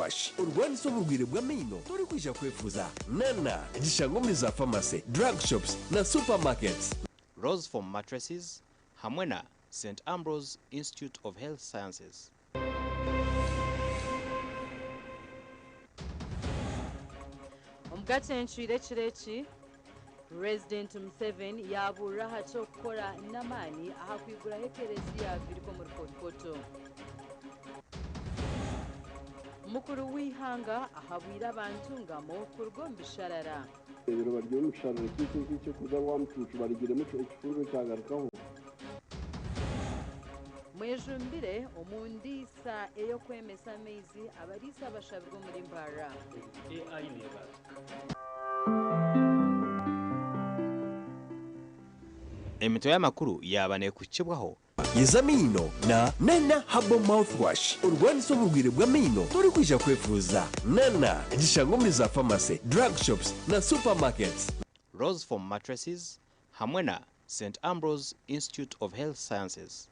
Mouthwash orwanisa oburwaire bw'amaino torikwija kwefuuza. Nana gishangwa omuri za pharmacy, drug shops na supermarkets. Rose Foam Mattresses hamwe na Saint Ambrose Institute of Health Sciences. Omugaati encwire ekiro eki, Purezidenti Museveni yaabuurira aha ky'okukora n'amaani aha kwiguraho ekereziya Virika omuri Fort Portal. Mukuru w'eihanga ahabwire abantu Ngamo kuruga omu bisharara. Ebiro bari omu kisharara kyaitu eki eky'okuza Rwamucuucu barigiremu ekifunjo kyagarukaho. Mwejumbire omu ndiisa ey'okwemesa amaizi abariisa abashabirwe omuri Mbarara. AI neebaasika. Emitwe y'amakuru yaaba neekuhikibwaho Yeza amaino na Nana Herbal Mouthwash orwanise oburwaire bw'amaino torikwija kwefuuza. Nana gishangwa omuri za pharmacy, drug shops na supermarkets. Rose Foam Mattresses hamwe na Saint Ambrose Institute of Health Sciences.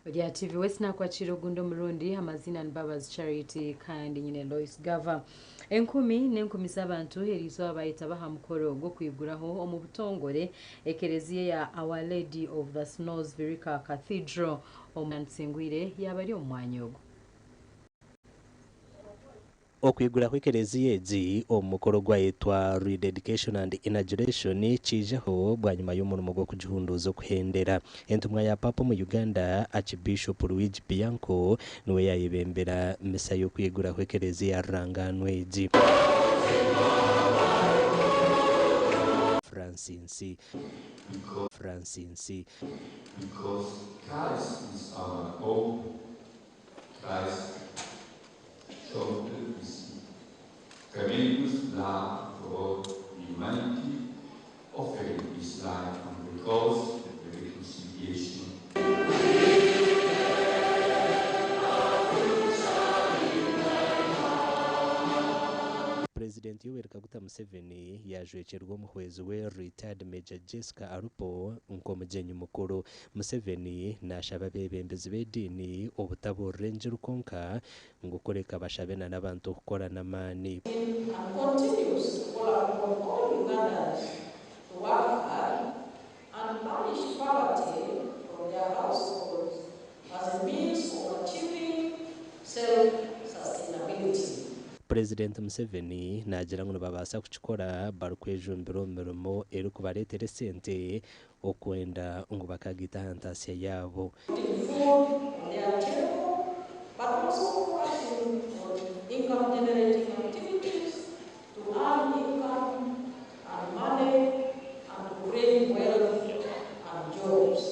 Orya TV West nakwakira ogundi omurundi, amaziina ni Mbabazi Charity kandi nyine Lois Gava. Enkumi n'enkumi z'abantu eriizooba bayetaba aha mukoro gw'okwiguraho omu butongore ekereziya eya Our Lady of the Snows Virika Cathedral omu Nsingwire yaaba ari omu mwanya ogu. Okwiguraho ekereziya egi omu mukoro ogwayetwa Rededication and Inauguration kiijeho bwanyima y'omurimo gw'okugihunduuza okuhendera. Entumwa ya Paapa omu Uganda, Archbishop Luigi Bianco niwe yaayebembera misa y'okwiguraho ekereziya rurangaanwa egi. Francis. Francis. Because Christ is our hope, Christ showed his tremendous love for humanity, offering his life on the cross for the reconciliation. Purezidenti Yoweri Kaguta Museveni yaajwekyerwa omuhwezi we Retired Major Jessica Alupo nk'omugyenyi mukuru. Museveni naashaba abeebembezi b'ediini obutabuurira engiri kwonka ngu kureka bashabe na n'abantu okukora n'amaani. And continues to call upon all Ugandans to work hard and banish poverty from their households as a means of achieving self-sustainability. Purezidenti Museveni naagira ngu nibabaasa kukikora barikwejumbira omu mirimo erikubareetera esente okwenda ngu bakagaita aha ntaasya yaabo. Putting food on their table but also focusing on income generating activities to earn income and money and to bring wealth and jobs.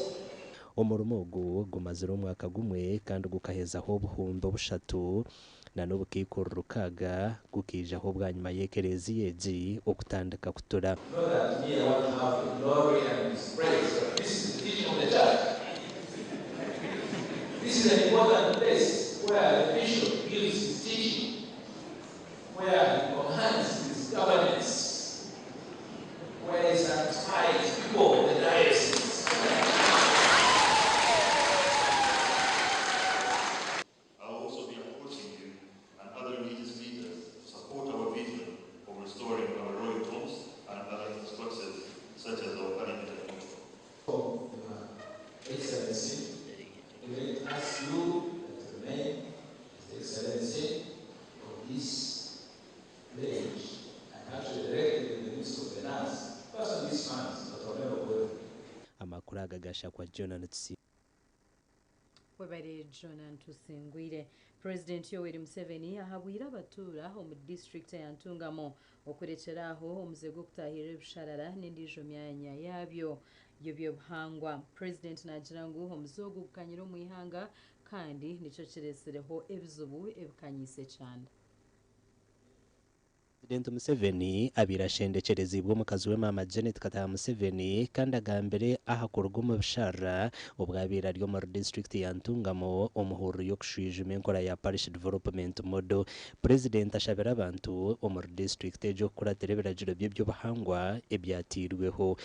Omurimo ogu gumazire omwaka gumwe kandi gukahezaho obuhumbi obushatu na n'obukaikuru rukaaga gukaijaho bwanyima y'ekereziya egi okutandika kutura. Not that me I want to have the glory and his praise, but this is the teaching of the church. This is an important place where the bishop gives his teaching, where he commands his governance, where he sanctifies people of the diocese. I will also be approaching you and other religious leaders to support our vision of restoring our royal tombs and other infrastructures such as our parliament So, Your Excellency, we will ask you to remain as the Excellency of this pledge and actually directed the Minister of Finance, pass on these funds, but Honorable God. Amakuru aga gashakwa Jonah Tusiime. Webare Jonah Tusingwire. Purezidenti Yoweri Museveni ahabwire abatuura omu disiturikiti eya Ntungamo okurekyera aho omuze gw'okutaahirira ebisharara n'endiijo myanya yaabyo y'eby'obuhangwa. Purezidenti naagira ngu omuze ogu gukanyire omu ihanga kandi nikyo kiretsireho ebizibu ebikanyiise ekyanda. Purezidenti Museveni abaire ashendekyereziibwe omukazi we Maama Janet Kataaha Museveni kandi agambire aha kuruga omu bisharara obu abaire ari omuri disiturikiti ya Ntungamo omu hururu y'okushwijuma enkora ya Parish Development Model. Purezidenti ashabire abantu omuri disiturikiti egyo kukuratira ebiragiro by'eby'obuhangwa ebyateirweho.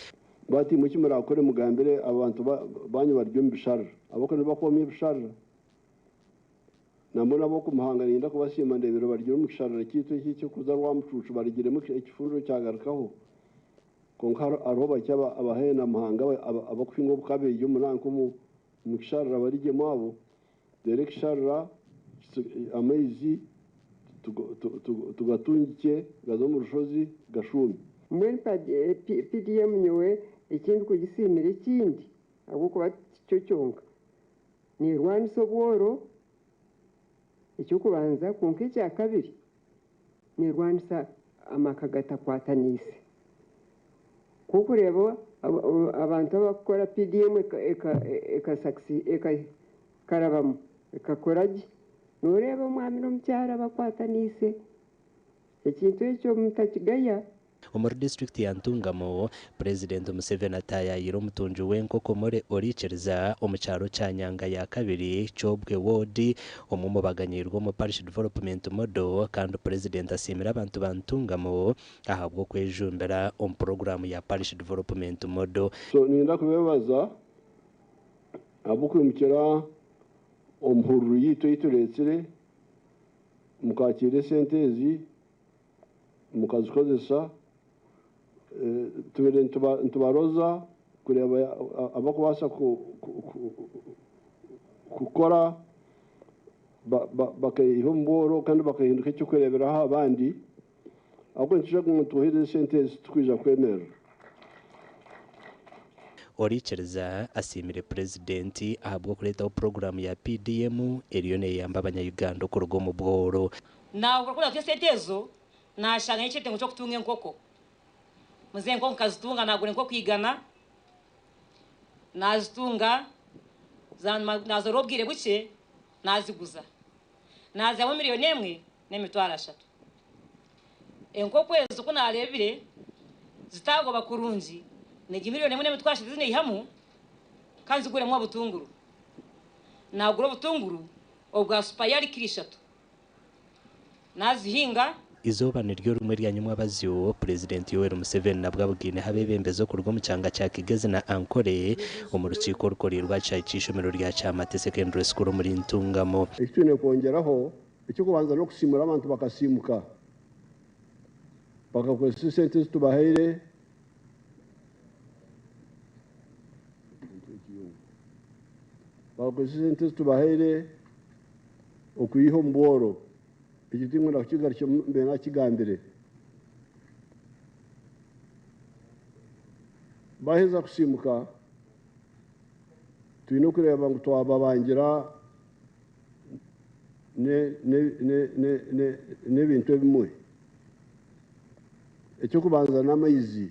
Bati, Imwe eki muraakore mugambire abantu baanyu bari omu bisharara, ahabw'okuba nibo bakwomya ebisharara. Nambwenu ab'oku Muhanga niinyenda kubasiima ndeebire barugire omu kisharara kyaitu eki eky'okuza Rwamucuucu barugiremu ekifundiro kyagarukaho. Kwonka hariho bakye aba haihi na Muhanga abarikuhinga obukabeegi omu nanka omu kisharara barigyemu abo. Reero ekisharara amaizi tugatungikye gaze omu rushozi gashuume. Mbwenu PDM nyowe eki ndikugisiimira ekindi ahabw'okuba tikyo kyonka, neerwanisa obworo eky'okubanza kwonka ekyakabiri neerwanisa amaka gatakwataniise. Ku orikureeba abantu abarikukora PDM ekarabamu ekakora gye, nooreeba omwami n'omukyara bakwataniise, ekintu ekyo mutakigaya. Omuri disiturikiti ya Ntungamo, Purezidenti Museveni ataayaayire omutungi w'enkoko Morey Orikiriza omu kyaro kya Nyanga ya kabiri, Kyobwe Ward, omwe omu baganyiirwe omu Parish Development Model kandi Purezidenti asiimire abantu ba Ntungamo ahabw'okwejumbira omu puroguraamu ya Parish Development Model. So niinyenda kubeebaza ahabw'okwimukira omu hururu yaitu ei tureetsire, mukakiira esente ezi, mukazikozesa. Tubaire nitubaroza kureeba abarikubaasa kukora bakaiha omu bworo kandi bakahinduka eky'okureeberaho abandi. Ahabw'okuba nitwija kuguma nitubaheereza esente ezi titurikwija kwemerera. Orikiriza asiimire Purezidenti ahabw'okureetaho puroguraamu ya PDM eriyo neeyamba abanya-Uganda okuruga omu bworo. Naahurira ku naatuha esente ezo, naashanga n'ekyetengo ky'okutunga enkoko. Muzeeyi enkoko nkazitunga, naagura enkoko igana, naazitunga, naazoorora obwire bukye, naaziguza. Naazihamu miriyoni emwe n'emitwaro ashatu. Enkoko ezo ku naareebire zitaagoba kurungi, n'egi miriyoni emwe n'emitwaro ashatu ezi naihamu, ka nziguremu obutunguru. Naagura obutunguru obwa supayari kiro ishatu. Naazihinga. Eizooba niryo rimwe rya nyomwabazyo, Purezidenti Yoweri Museveni nabwo abugaineho abeebembezi okuruga omu kyanga kya Kigezi na Ankole omu rukiiko orukoreirwe aha kishaayi ky'eishomero rya Kyamate Secondary School omuri Ntungamo. Eki twine kwongyeraho, eky'okubanza n'okusiimura abantu bakasiimuka, bakakozesa esente ezi tubahaire. Bakakozesa esente ezi tubahaire okwiha omu bworo. Ekyo tinkwenda kukigarukyamu mbe nakigambire. Baaheza kusiimuka, twine okureeba ngu twababangira n'ebintu ebimwe. Eky'okubanza n'amaizi,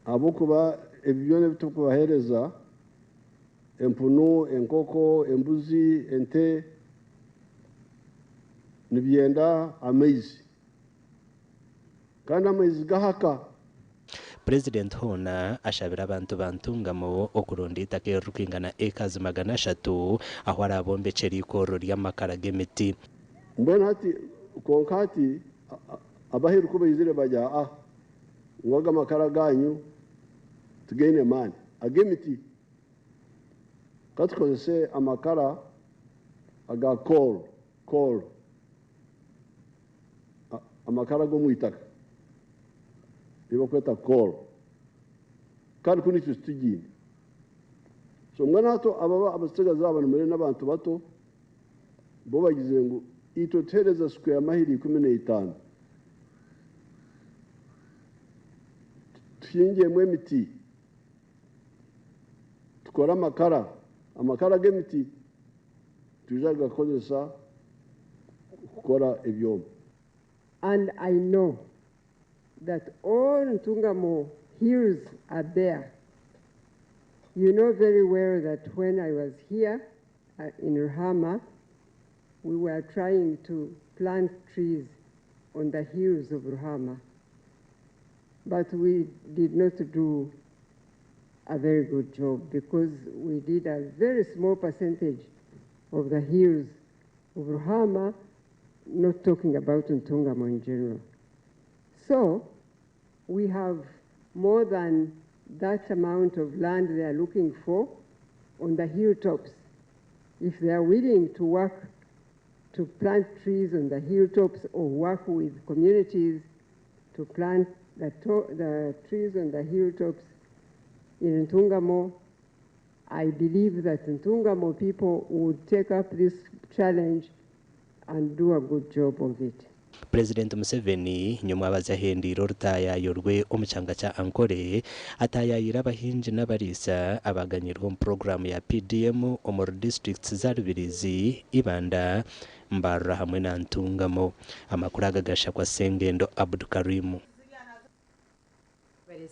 ahabw'okuba ebi byona ebi turikubaheereza, empunu, enkoko, embuzi, ente, nibyenda amaizi kandi amaizi gahaka. Purezidenti hoona ashabire abantu ba Ntungamo okuronda eitaka eririkwingana ekazi 300 ahu araabombekyere eikorero ry'amakara g'emiti. Mbwenu hati, kwonka hati abaheru ku baizire bagira ah, ngu aga makara ganyu tigaine maani, ag'emiti. Ka tukozese amakara aga coal, coal, amakara ag'omu itaka, nigo barikweta coal, kandi kunu itwe titugiine. So mbwenu hati aba abatsigazi aba nimureba n'abantu bato, bo bagizire ngu itwe tuheereza square mahiri 15, tuhingyemu emiti, tukore amakara, amakara g'emiti twija kugakozesa kukora ebyoma. And I know that all Ntungamo hills are there. You know very well that when I was here in Ruhama, we were trying to plant trees on the hills of Ruhama, but we did not do a very good job because we did a very small percentage of the hills of Ruhama, not talking about Ntungamo in general. So we have more than that amount of land they are looking for on the hilltops. If they are willing to work to plant trees on the hilltops or work with communities to plant the trees on the hilltops in Ntungamo, I believe that Ntungamo people would take up this challenge and do a good job of it. Purezidenti Museveni nyomwabazi ahendiire orutaayaayo rwe omu kyanga kya Ankole ataayaayire abahingi n'abariisa abaganyirwe omu puroguraamu ya PDM omuri disiturikiti za Rubirizi, Ibanda, Mbarara hamwe na Ntungamo. Amakuru aga gashakwa Sengendo Abdukarim.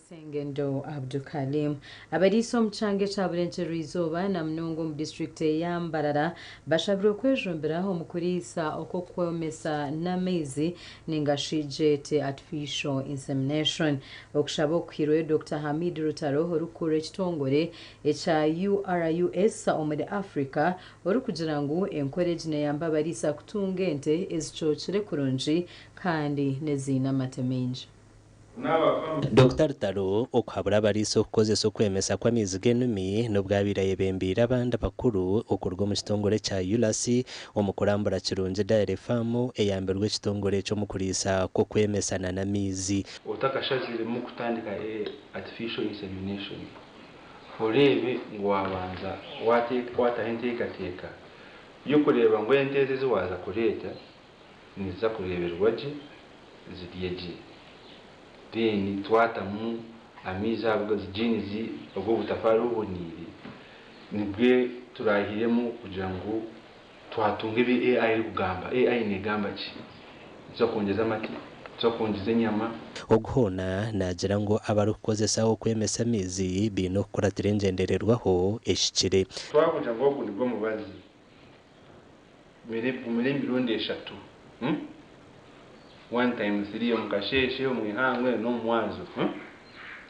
Sengendo Abdukalim. Abariisa omu kyanga ekya Burengyerwa-izooba na munonga omu disiturikiti eya Mbarara bashabirwe kwejumbira omu kuriisa okw'okwomesa n'amaizi ninga shi gyete artificial insemination. Okushaba okuhairwe Dr Hamid Rutaro orikukurira ekitongore ekya URUS omuri Africa orikugira ngu enkora egi neyamba abariisa kutunga ente ezicookire kurungi kandi n'eziine amate maingi. Dr Rutaro okuhabura abariisa okukozesa okwemesa kw'amaizi g'enumi n'obwabaire ayebembeire abandi abakuru okuruga omu kitongore kya ULAS omu kurambura Kirungi Dairy Farm eyambirwe ekitongore eky'omu kuriisa kw'okwemesana n'amaizi. Otakashaziremu kutandika artificial insemination, oreebe ngu wabanza wataho enteekateeka y'okureeba ngu ente ezi waza kureeta niziza kureeberwa gye, zirye gye. Then twatamu amaizi ago genes ogw'obutafaari buboniire, nibwe turahiremu kugira ngu twatunga ebi AI erikugamba. AI negamba ki? Tuza kwongyeza amate, tuza kwongyeza enyama. Oguhoona naagira ngu abarikukozesa okwemesa amaizi baine okukuratira engyendererwaho ehikire. Twakugira ngu ogu nigwo mubazi, gumire emirundi 3. 1 times 3 omu kasheeshe, omu ihangwe n'omu mwazo.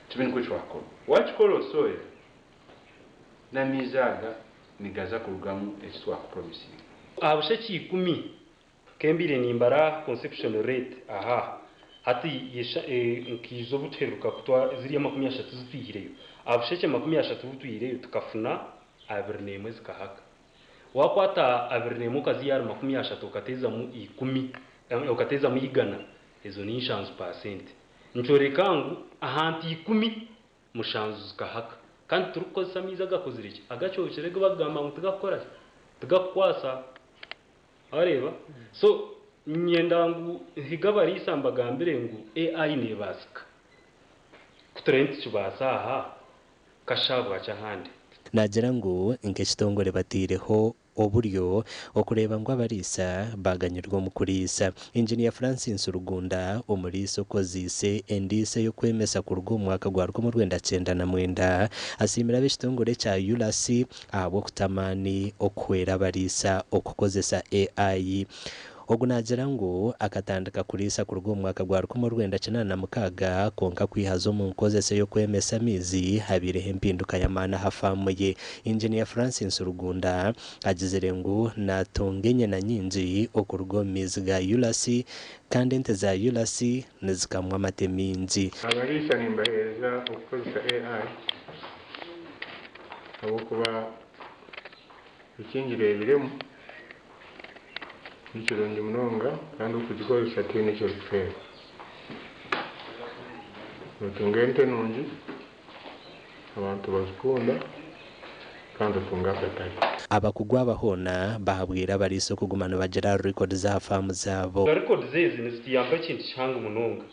Kibe nikwo twakora. Wakikora osoya n'amaizi aga nigaza kurugamu eki twakupromisinga. Aha busheki 10 kembire nimbara conception rate aha hati nkiiza obutuheruka kutwa ziriya 30 zitwihireyo. Aha busheke 30 butwihireyo tukafuna 21 zikahaka. Wakwata 21 okaziyara 30 okatezamu 10, okatezamu 100, ezo ni 7%. Nchoreka ngu ahantu 10 7 zikahaka. Kandi turikukozesa amaizi agakozire ki? Agacookire bagamba ngu tigakukora ki? Tigakukwasa. Areba? So nyenda ngu higa abariisa mbagambire ngu AI nebaasika. Kuturebe nitukibaasa aha kashabwa ky'ahandi. Naagira ngu nk'ekitongore bataireho oburyo okureeba ngu abariisa baganyirwe omu kuriisa. Engineer Francis Rugunda omuriisa okoziise endiisa y'okwemesa kuruga omu mwaka gwa 1999 asiimire ab'ekitongore kya ULAS ahabw'okutamaani okuhwera abariisa okukozesa AI. Ogu naagira ngu akatandika kuriisa kuruga omu mwaka gwa 1986 kwonka kwihaza omu nkozesa y'okwemesa amaizi habaireho empinduka y'amaani aha faamu ye. Engineer Francis Rugunda agizire ngu naatunga enyena nyingi okuruga omu maizi ga ULAS kandi ente za ULAS nizikamwa amate mingi. Abariisa nimbaheereza okukozesa AI ahabw'okuba ekingireebiremu ni kirungi munonga kandi okugikozesa tihaine eki orikufeerwa. Notunga ente nungi, abantu bazikunda kandi otunga akatare. Abakugu abahoona bahabwire abariisa okuguma nibagira record za faamu zaabo. Records ezi nizituyamba ekintu kihango munonga.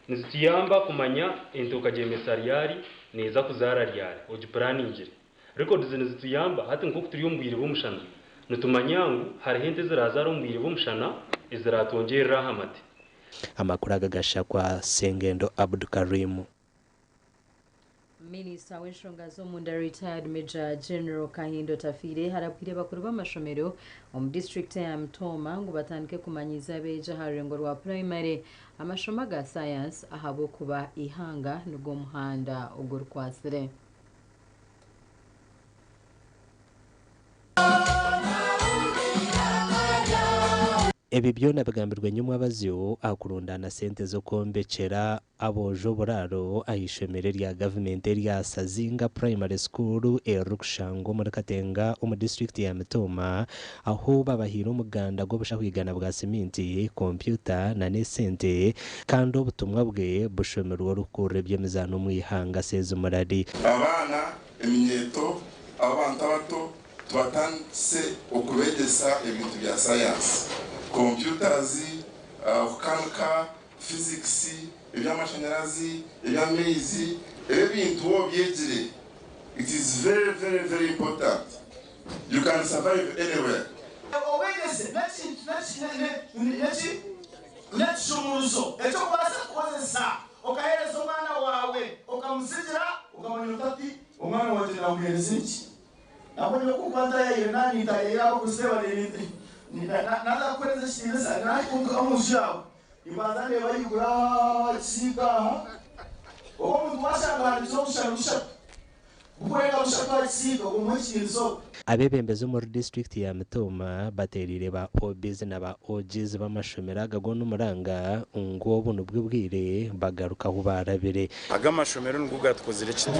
Nizituyamba kumanya ente okagyemesa ryari, neeza kuzaara ryari, ogiplaningire. Records nizituyamba hati nk'oku turi omu bwire bw'omushana. Nitumanya ngu hariho ente ezirazaara omu bwire bw'omushana eziratwongyerera aha mate. Amakuru aga gashakwa Sengendo Abdukarim. Minisita w'enshonga z'omunda retired Major General Kahinda Otafiire arabwire bakuru b'amashomero omu disitulikiti ya Mitooma ngu batandike kumanyiza abeegi aha rurengo rwa primary amashomo aga sayansi ahabw'okuba ihanga nigwo muhanda ogurikwasire. Ebi byona bigambirwe nyomwabazyo aha kurundaana sente z'okwombekyera aboojo oburaaro aha ishomero erya gavumenti erya Sazinga Primary School erikushangwa omuri Katenga omu disiturikiti ya Mitooma ahu babahaire omuganda gw'obushahwigana bwa siminti, kompyuta na n'esente kandi obutumwa bwe bushomirwe orikukurira eby'emizaano omu ihanga Sezi Murari. Abaana, eminyeeto, abantu abato tubatandikise okubegyesa ebintu bya sayansi, computers, okukanika, physics, eby'amashanyarazi, eby'amaizi, ebi ebintu waaba obyegire it is very very very important, you can survive anywhere. Obwegyese n'ekishumuruzo eky'okubaasa kukozesa okaheereza omwana waawe okamutsigira okamanya oti ati omwana wangye naamuheereza eki. Nabonye oku nkuba ntayayire nanintayayira abakristaayo bari naza kukuhereza ekitiinisa nahika omunju yaawe nimbanza ndeeba ahaiguru aha ekisiika aha obu omuntu washanga ahanikire obushano bushatu bukurenga bushatu aha kisiika ogwo omuhe ekitiinisa ogwo. Abeebembezi omuri disiturikiti ya Mitooma bateereire ba OBs na ba OGs b'amashomero aga goona omuranga ngu obu nibwo bwire bagaruke ahu baarabire. Aga amashomero nigo gatukozire eki turi.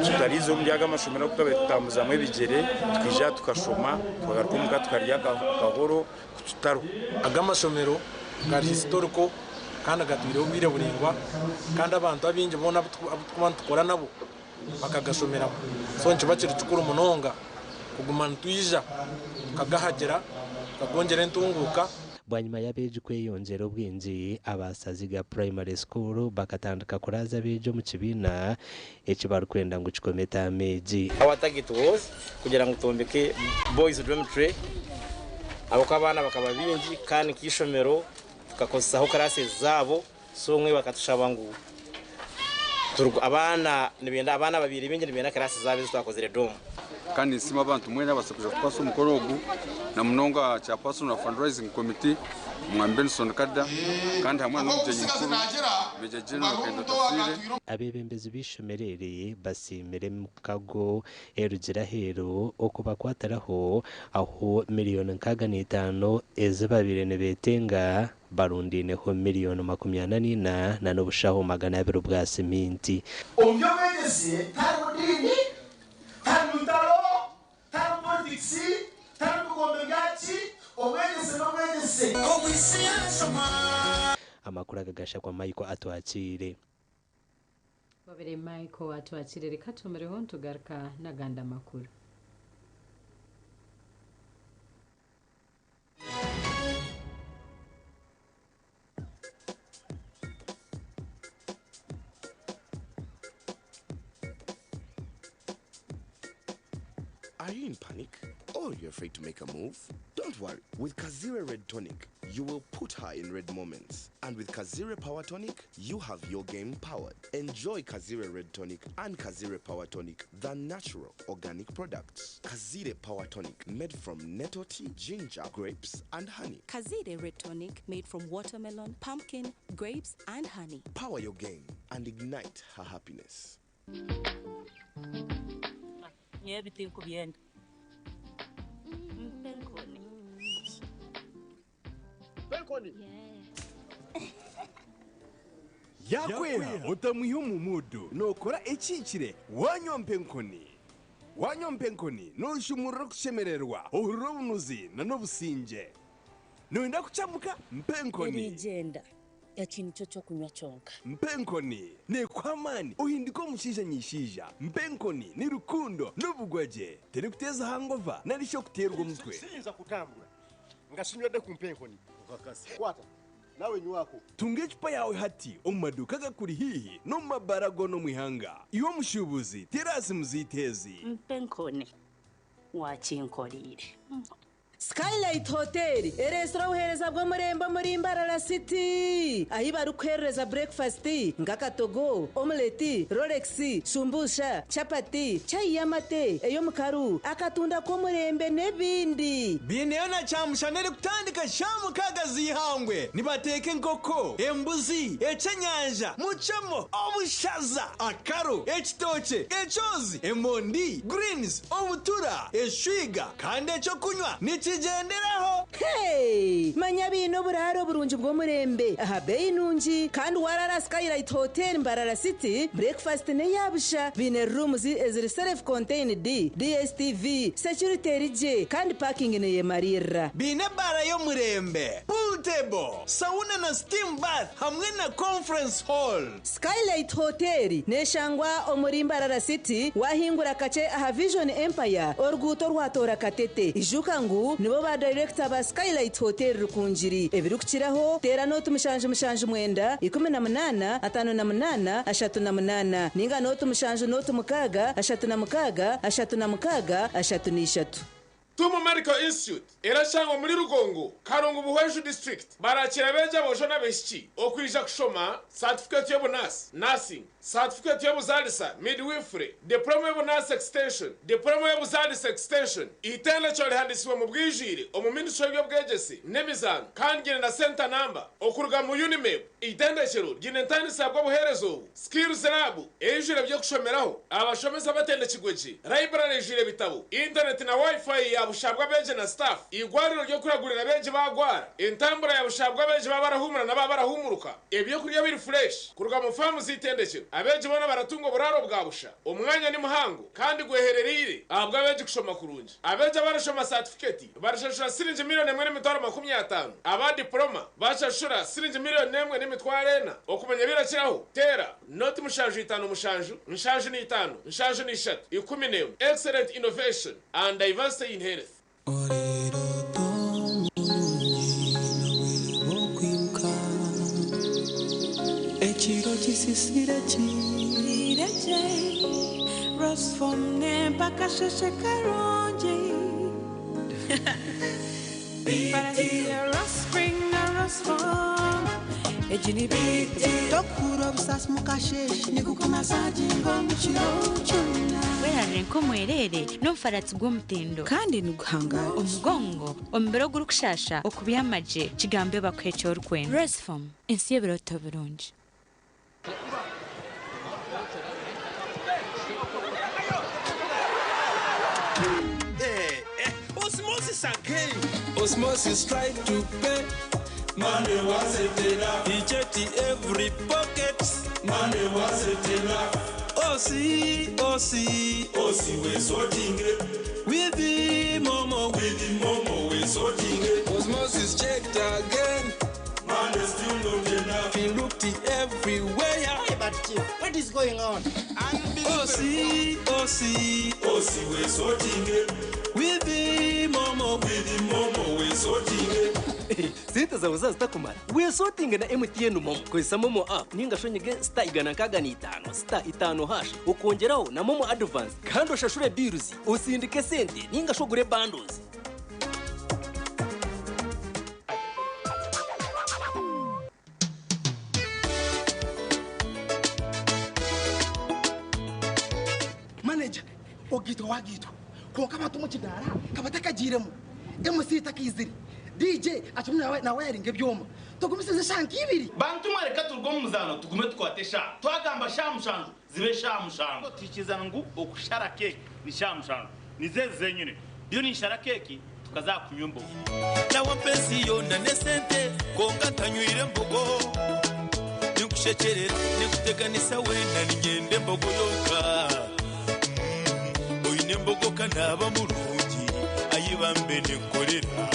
Tutariiza omuri aga amashomero agu twabaire tutambuzamu ebigyere, tukaija aha tukashoma, tukagaruka omuka tukarya akahoro ku tutariho. Aga amashomero gari historical kandi gatwireho obwire buraingwa kandi abantu abaingi boona abu turikuba nitukora nabo bakagashomeramu. So nikiba kiri kikuru munonga kuguma nitwija tukagahagira tukagongyera entunguuka. Bwanyima y'abeegi kweyongyera obwingi, aba Saziga Primary School bakatandika kuraaza abeegi omu kibiina eki barikwenda ngu kikome etaama egi. Our target was kugira ngu twombeke boys dormitory ahabw'okuba abaana bakaba baingi kandi nk'eishomero tukakozesaho classes zaabo so obumwe bakatushaba ngu abaana nibenda abaana ababaire baingi nibenda classes zaabo ezi twakozire dorm. Kandi ninsiima abantu mwena ababaasize kwija kutukwasa omukoro ogu na munonga Chairperson wa Fundraising Committee Omwami Benson Kada kandi hamwe na n'omugyenyi mukuru Major General Kahinda Otafiire. Abeebembezi b'eishomero eri basiimire emikago erugire aheeru okubakwatiraho ahu miriyoni 65 ezi babaire nibeetenga barundaineho miriyoni 44 na n'obushaho 200 bwa siminti. Omu by'obwegyese tiharimu diini, tiharimu ntaro, tiharimu politikisi, tiharimu bigombe byaki, obwegyese n'obwegyese. Amakuru aga gashakwa Michael Atwakiire. Babire Michael Atwakiire reka tumireho nitugaruka n'agandi amakuru. Are you in panic? Or you're afraid to make a move? Don't worry. With Kazire Red Tonic, you will put her in red moments. And with Kazire Power Tonic, you have your game powered. Enjoy Kazire Red Tonic and Kazire Power Tonic, the natural organic products. Kazire Power Tonic, made from nettle tea, ginger, grapes, and honey. Kazire Red Tonic, made from watermelon, pumpkin, grapes, and honey. Power your game and ignite her happiness. Nyowe ebi tinkubyenda. Mpa enkoni. Mpa enkoni. Yaakweha otamwiha omu muudu nookora ekihikire waanywa mpa enkoni. Waanywa mpa enkoni nooshumurura okushemererwa, ohurira obunuzi n'obusingye. Nooyenda kukyamuka? Mpa enkoni. Erigyenda. Eki nikyo ky'okunywa kyonka. Mpa enkoni neekuha amaani ohinduke omushaija nyishaija. Mpa enkoni ni rukundo n'obugwagye. Terikuteeza hangova nari shi okuteerwa omutwe. Siyinza kutambura nga sinywedde ku mpa enkoni. Kwata nawe nywako. Tunga ecupa yaawe hati omu maduuka agakuri haihi n'omu mabaara goona omu ihanga. Iwe omushuubuzi, teera simu zaitu ezi. Mpa enkoni wakinkoreire. Skylight Hotel ereetsire obuheereza bw'omurembe omuri Mbarara City ahi barikuheerereza burekifasiti nk'akatogo, omuleti, rolex, shumbusha, chapati, chai y'amate, ey'omukaru, akatunda k'omurembe n'ebindi. Baineyo na kyamushana erikutandika shaaha mukaaga z'eihangwe. Nibateeka enkoko, embuzi, eky'enyanja, mucemo, obushaza, akaro, ekitookye, ekyozi, emondi, greens, obutura, eshwiga kandi eky'okunywa ni. Kigyenderaho! Hey! Manya biine oburaaro burungi bw'omurembe aha beeyi nungi kandi warara Skylight Hotel Mbarara City, breakfast n'eyabusha. Biine rooms eziri self contained, DSTV, security eri gye kandi parking neyemarira. Biine ebaara y'omurembe, pool table, sauna na steam bath hamwe na conference hall. Skylight Hotel neshangwa omuri Mbarara City, wahingura kakye aha Vision Empire, oruguuto rwatoora Katete. Ijuka ngu nibo ba director ba Skylight Hotel Rukungiri. Ebirikukiraho teera nooti 779 18 58 38 ninga nooti 7 nooti 6 36 36 33. Tumu Medical Institute erashangwa muri Rugongo, Karungu Buhweju District. Barakira abeegi aboojo n'abaishiki okwija kushoma satifikeeti y'obunaasi, Nursing, satifikeeti y'obuzaalisa, Midwifery, Diploma y'obunaasi Extension, Diploma y'obuzaalisa Extension. Eitendekero rihandiisibwe mu bwijwire omu Ministry y'eby'obwegyese n'emizaano kandi ryine na centre number okuruga mu UNIMEB. Eitendekero ryine entandisa bw'obuheereza obu, Skills Lab eijwire eby'okushomeraho, abashomesa batendekirwe gye, library eijwire ebitabo, internet na Wi-Fi ya bushabwa abeegi na staff, eigwariro ry'okuragurira abeegi baagwara, entambura ya bushabwa abeegi baaba barahumura na baaba barahumuruka, ebyokurya biri fresh kuruga mu faamu z'eitendekero. Abeegi boona baratunga oburaaro bwa busha. Omwanya ni muhango kandi gweherereire ahabw'abeegi kushoma kurungi. Abeegi abarashoma saatifiketi barashashura siringi 1,050,000, aba dipuloma bashashura siringi 1,004,000. Okumanya ebirakiraho, teera 0 7 5 7 7 5 7 11. Excellent innovation and diversity in health. Ekiro kisisire kireje Rosfom nempaka sheshe karungi Tokura obusasi mukasheshe nigukumasaginga omu kiro kyona. Werarire nk'omwereere n'omufaratsi gw'omutindo. Kandi niguhangaara. Omugongo, omubiri ogurikushasha, okubyama gye, kigambe bakuhe eki orikwenda. Rosefom, ensi y'ebirooto birungi. Osmosis again. Osmosis try to pay. Money wasn't enough. He checked every pocket. Money wasn't enough. Osi, Osi, Osi, we sorting it. With the momo, with the momo, we sorting it. Osmosis checked again. Money still not enough. He looked everywhere. Hey, but Chief, what is going on? Osi, Osi, Osi, we sorting it. With the momo, with the momo, we sorting it. Sente zawe zazitakumara wesotinge na MTN momo kozesa momo app ninga shonyege star 165 star 5 hash ukongeraho na momo advance kandi ushashure bills usindike sente ninga shogure bundles. Manager ogitwa wagitwa konka abantu mu kidara kabatakagiremu MC takizire DJ atumwe na wiring ebyoma tugumisize shanka ibiri. Bantu mwareka turuga omu muzaano tugume tukwate sha twagamba sha mushanju zibe sha mushanju tukizana ngu okushara keki ni sha mushanju nizezi zenyine byo ninshara keki tukazakunywa embogo. Nawa mpensi yona nesente konka ntanywire embogo nikushekyerera nikuteganisa wena ninyenda embogo yonka oine embogo kanaba murungi ayibambe nenkorera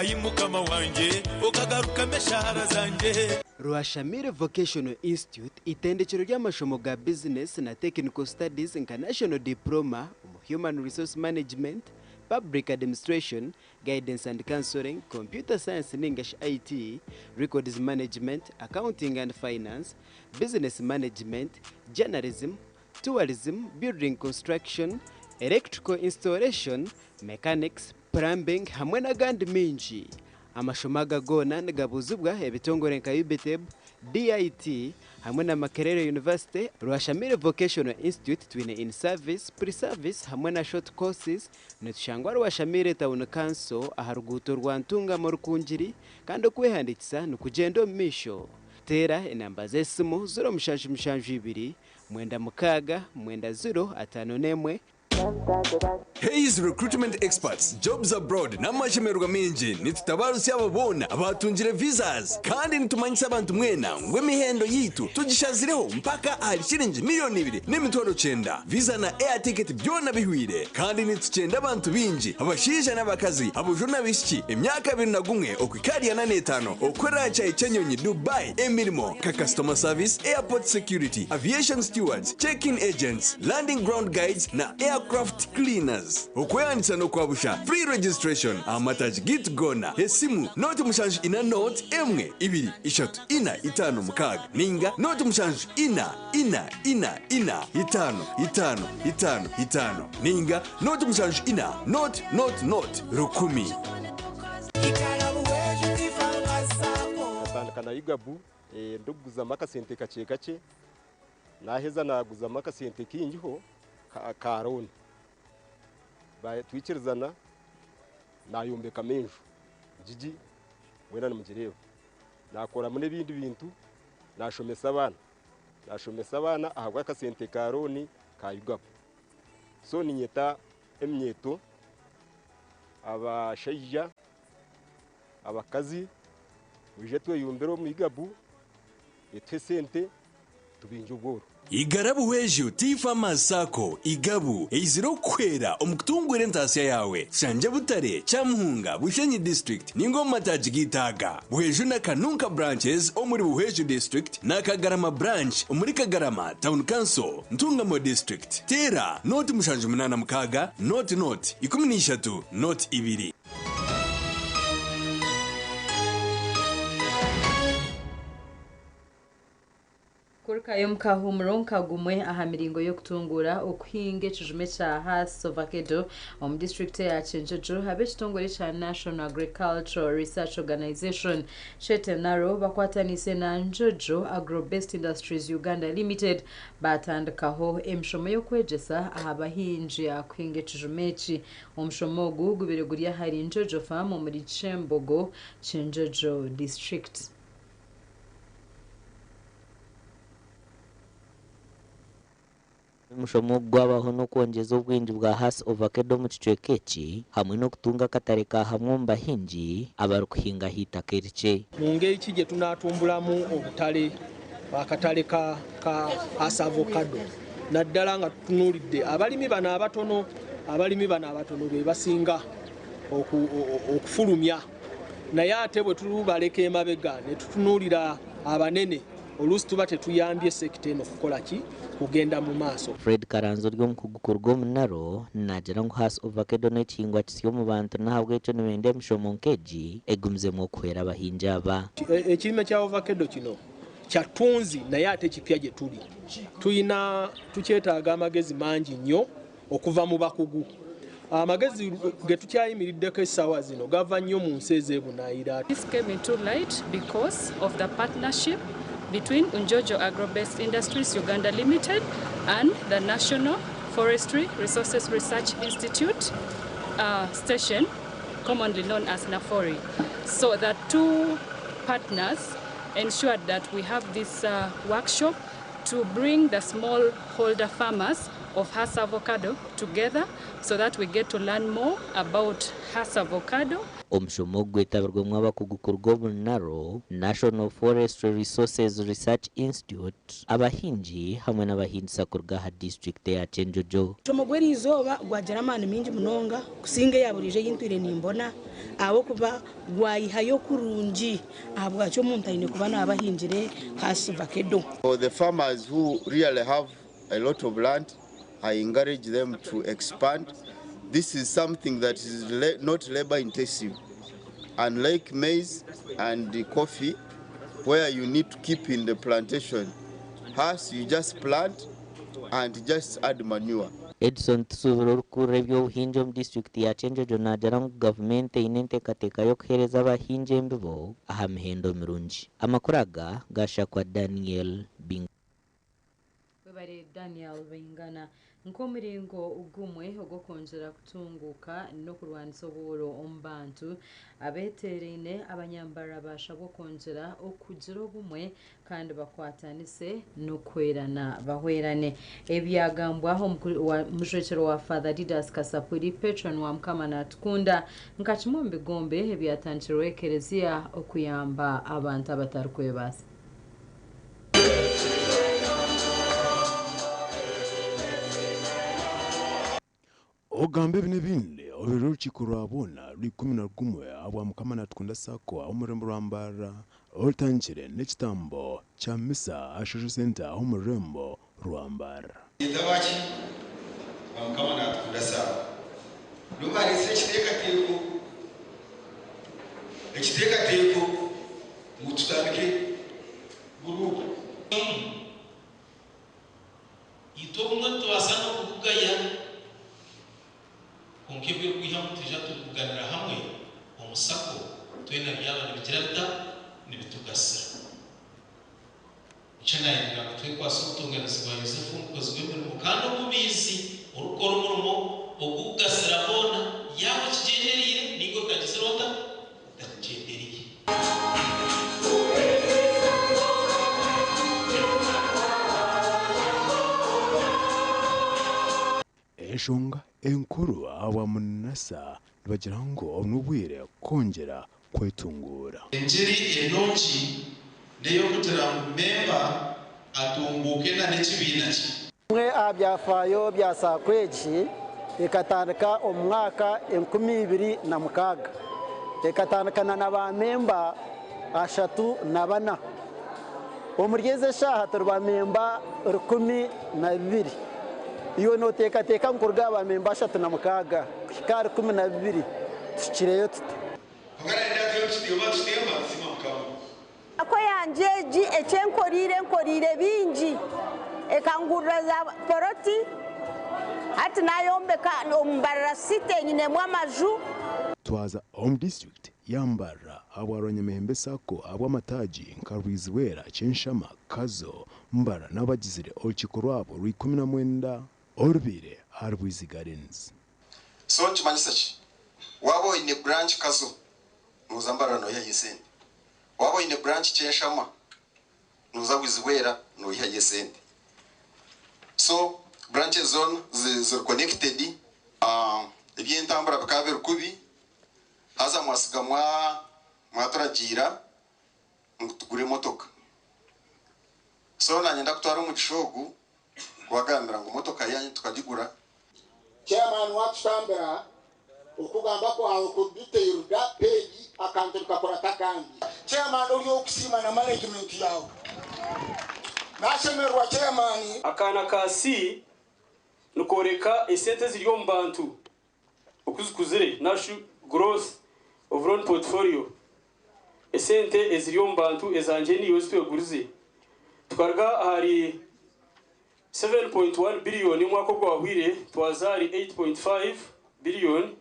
ayi mukama wanje ukagaruka meshahara zanje. Rwashamire Vocational Institute itendekero ry'amashomo ga business na technical studies nka national diploma mu human resource management, public administration, guidance and counseling, computer science ningash IT, records management, accounting and finance, business management, journalism, tourism, building construction, electrical installation, mechanics, plumbing hamwe n'agandi mingi. Amashomo aga goona nigabuzibwa ebitongore nka UBTEB, DIT hamwe na Makerere University. Rwashamire Vocational Institute twine in service, pre-service hamwe na short courses. Nitushangwa Rwashamire Town Council aha ruguuto rwa Ntungamo Rukungiri kandi okwehandikisa nikugenda omu maisho. Teera enamba z'esimu 0772 96 90 51. Hayes Recruitment Experts, Jobs Abroad n'amashemererwa maingi nitutabarutsya abo boona abaatungire visas kandi nitumanyisa abantu mwena ngu emihendo yaitu tugishazireho mpaka ahari shiringi miriyoni 2,900,000. Visa na air ticket byona bihwire kandi nitukyenda abantu baingi abashaija n'abakazi, aboojo n'abaishiki emyaka 21 okuhika ahari 45 okukorera aha kyayi ky'enyonyi Dubai emirimo nka customer service, airport security, aviation stewards, check-in agents, landing ground guides na aircraft cleaners. Okwehandiikisa n'okwa busha, free registration, aha mataagi gaitu goona. Esimu, 074 0 1 2 3 4 5 6 nainga 0 7 4 4 4 4 5 5 5 5 nainga 0 7 4 0 0 0 1000. Nkatandika na UGAB ndikuguzamu akasente kakye kakye, naaheza naaguzamu akasente kaingiho ka looni. Twikirizana naayombekamu enju ngigi mwena nimugireeba. Naakoramu n'ebindi bintu, naashomesa abaana, naashomesa abaana ahabw'akasente ka looni ka UGAB. So niinyeta eminyeeto, abashaija, abakazi mwije tweyumbire omu UGAB etuhe esente tubingye obworo. Igara Buhweju Tea Farmers Sacco, Igabu, eizire okukuhwera omu kutunguura entaasya yaawe. Tushangye Butare, Kyamuhunga, Bushenyi District ninga omu mataagi gaitu aga, Buhweju na Kanunka Branches omuri Buhweju District na Kagarama Branch omuri Kagarama Town Council, Ntungamo District. Teera nooti 786 nooti nooti 13 nooti ibiri. Kurukayo omu kahuumuro nka gumwe aha miringo y'okutunguura okuhinga ekijume kya Hass Ovakedo omu disiturikiti eya Kyenjojo, ab'ekitongore ekya National Agricultural Research Organisation, Kyete NARO, bakwataniise na Njojo Agro Based Industries Uganda Limited baatandikaho emishomo y'okwegyesa aha bahingi aha kuhinga ekijume eki. Omushomo ogu gubaire guri ahari Njojo Farm omuri Kyembogo, Kyenjojo District. Omushomo ogu gwabaho n'okwongyeza obwingi bwa Hass Ovakedo omu kicweka eki hamwe n'okutunga akatare ka hamwe omu bahingi abarikuhinga ah'eitaka erikye. Mu ngeri ki gye tunaatumbulamu obutale akatale ka ka Hass Avocado naddala nga tutunuulidde abalimi bano abatono abalimi bano abatono be basinga okufulumya naye ate bwe tubaleka emabega ne tutunuulira abanene oluusi tuba tetuyambye sekita eno kukola ki kugenda mu maaso. Fred Karanzi ori omukugu kuruga omu NARO naagira ngu Hass Ovakedo n'ekihingwa kisya omu bantu n'ahabw'ekyo nibenda emishomo nk'egi egumizemu okuhwera abahingi aba. Ekirime kya Ovakedo kino kya ttunzi naye ate kipya gye turi. Tulina tukyetaaga amagezi mangi nnyo okuva mu bakugu. Amagezi ge tukyayimiriddeko essaawa zino gava nnyo mu nsi ez'ebunaayira. This came into light because of the partnership between Njojo Agro-Based Industries Uganda Limited and the National Forestry Resources Research Institute station, commonly known as NAFORI. So the two partners ensured that we have this workshop to bring the smallholder farmers of Hass avocado together so that we get to learn more about Hass avocado. Omushomo ogu gwetabirwemu abakugu kuruga omu NARO, National Forestry Resources Research Institute, abahingi hamwe n'abahingisa kuruga aha disiturikiti eya Kyenjojo. Omushomo gw'eriizooba gwagira amaani maingi munonga kusinga eya buriijo ei ntwire nimbona ahabw'okuba gwayihayo kurungi ahabwaki omuntu aine kuba naaba ahingire Hass Vakedo. For the farmers who really have a lot of land, I encourage them to expand. This is something that is not labor intensive. Unlike maize and the coffee, where you need to keep in the plantation, Hass you just plant and just add manure. Edson Tusuubira orikukurira eby'obuhingi omu disiturikiti ya Kyenjojo naagira ngu gavumenti eine enteekateeka y'okuheereza abahingi embibo aha mihendo mirungi. Amakuru aga gashakwa Daniel Bingana. Webare Daniel Baingana. Nk'omuringo gumwe ogw'okwongyera kutunguuka n'okurwanisa obworo omu bantu, abeeteeraine abanyambarara baashabwa okwongyera okugira obumwe kandi bakwatanise n'okuhwerana bahwerane. Ebi byagambwaho omujwekyerwa wa Father Didas Kasapuri, Patron wa Mukama Natukunda, nka kimwe omu bigombe ebyatandikirweho ekereziya okuyamba abantu abatarikwebaasa. Ogamba ebi n'ebindi oruhire orukiiko rwa boona rw'ikumi na gumwe ahabwa Mukama Natukunda Sacco ah'omururembo rwa Mbarara orutandikire n'ekitambo kya misa aha Social Centre ah'omururembo rwa Mbarara. Nitaba ki ba Mukama Natukunda Sacco nibo bareetsire ekiteekateeko ekiteekateeko ngu tutandike guruupu. Itwe obumwe nitubaasa n'okugugaya, kwonka eby'okwihamu nitwija tubibuganira hamwe omu sacco twena byaba nibigira bita? Nibitugasira. Nikyo naayendera ngu twekwase obutonganizi bwa Yosefu omukozi w'emirimo kandi omubiizi orikukora omurimo ogukugasira boona, yaaba okigyendereire nainga otagizire ota? Otakigyendereire. Enshonga enkuru ahabwa Munasa nibagira ngu obu n'obwire kwongyera kwetunguura. Engiri enungi n'ey'okugira ngu memba atunguuke na n'ekibiina kye. Bimwe aha byafaayo bya SACCO egi ekatandika omu mwaka 2006. Ekatandikana na ba memba 34. Omuri ezi eshaaha turi ba memba 12. Iwe noteekateeka ngu kuruga aha ba memba 36 kuhika aha 12 tuhikireyo tuta? Sacco yangye egi eki enkoriire enkoriire bingi, ekangurira za poloti, hati nayombeka omu Mbarara City nyinemu amaju. Twaza omu disiturikiti ya Mbarara ahabwa Rwanyamihembe Sacco ahabw'amataagi nka Rwizibwera, Kyenshama, Kazo, Mbarara nabo bagizire orukiiko rwabo rw'ikumi na mwenda orubaire ahari Bwizi Gardens. So nikimanyisa ki? Waaba oine branch Kazo nooza Mbarara noihayo esente. Waaba oine branch Kyenshama nooza Bwizibwera noihayo esente. So branches zoona ziri connected. Eby'entambura bikaba biri kubi haza mwasiga mwaturagiira ngu tugure emotoka. So nanye ndakutwara omugisha ogu kubagambira ngu motoka yanyu tukagigura. Chairman watutambira okugamba kwawe kuri detailed page akantu nikakurata akandi. Chairman ori ow'okusiima na management yaawe. Nashemererwa chairman. Akaana ka C nikooreka esente eziri omu bantu oku zikuzire narishi growth of loan portfolio. Esente eziri omu bantu ezangye niiwe ezi twegurize tukaruga ahari 7.1 billion omwaka ogwahwire twaza ahari 8.5 billion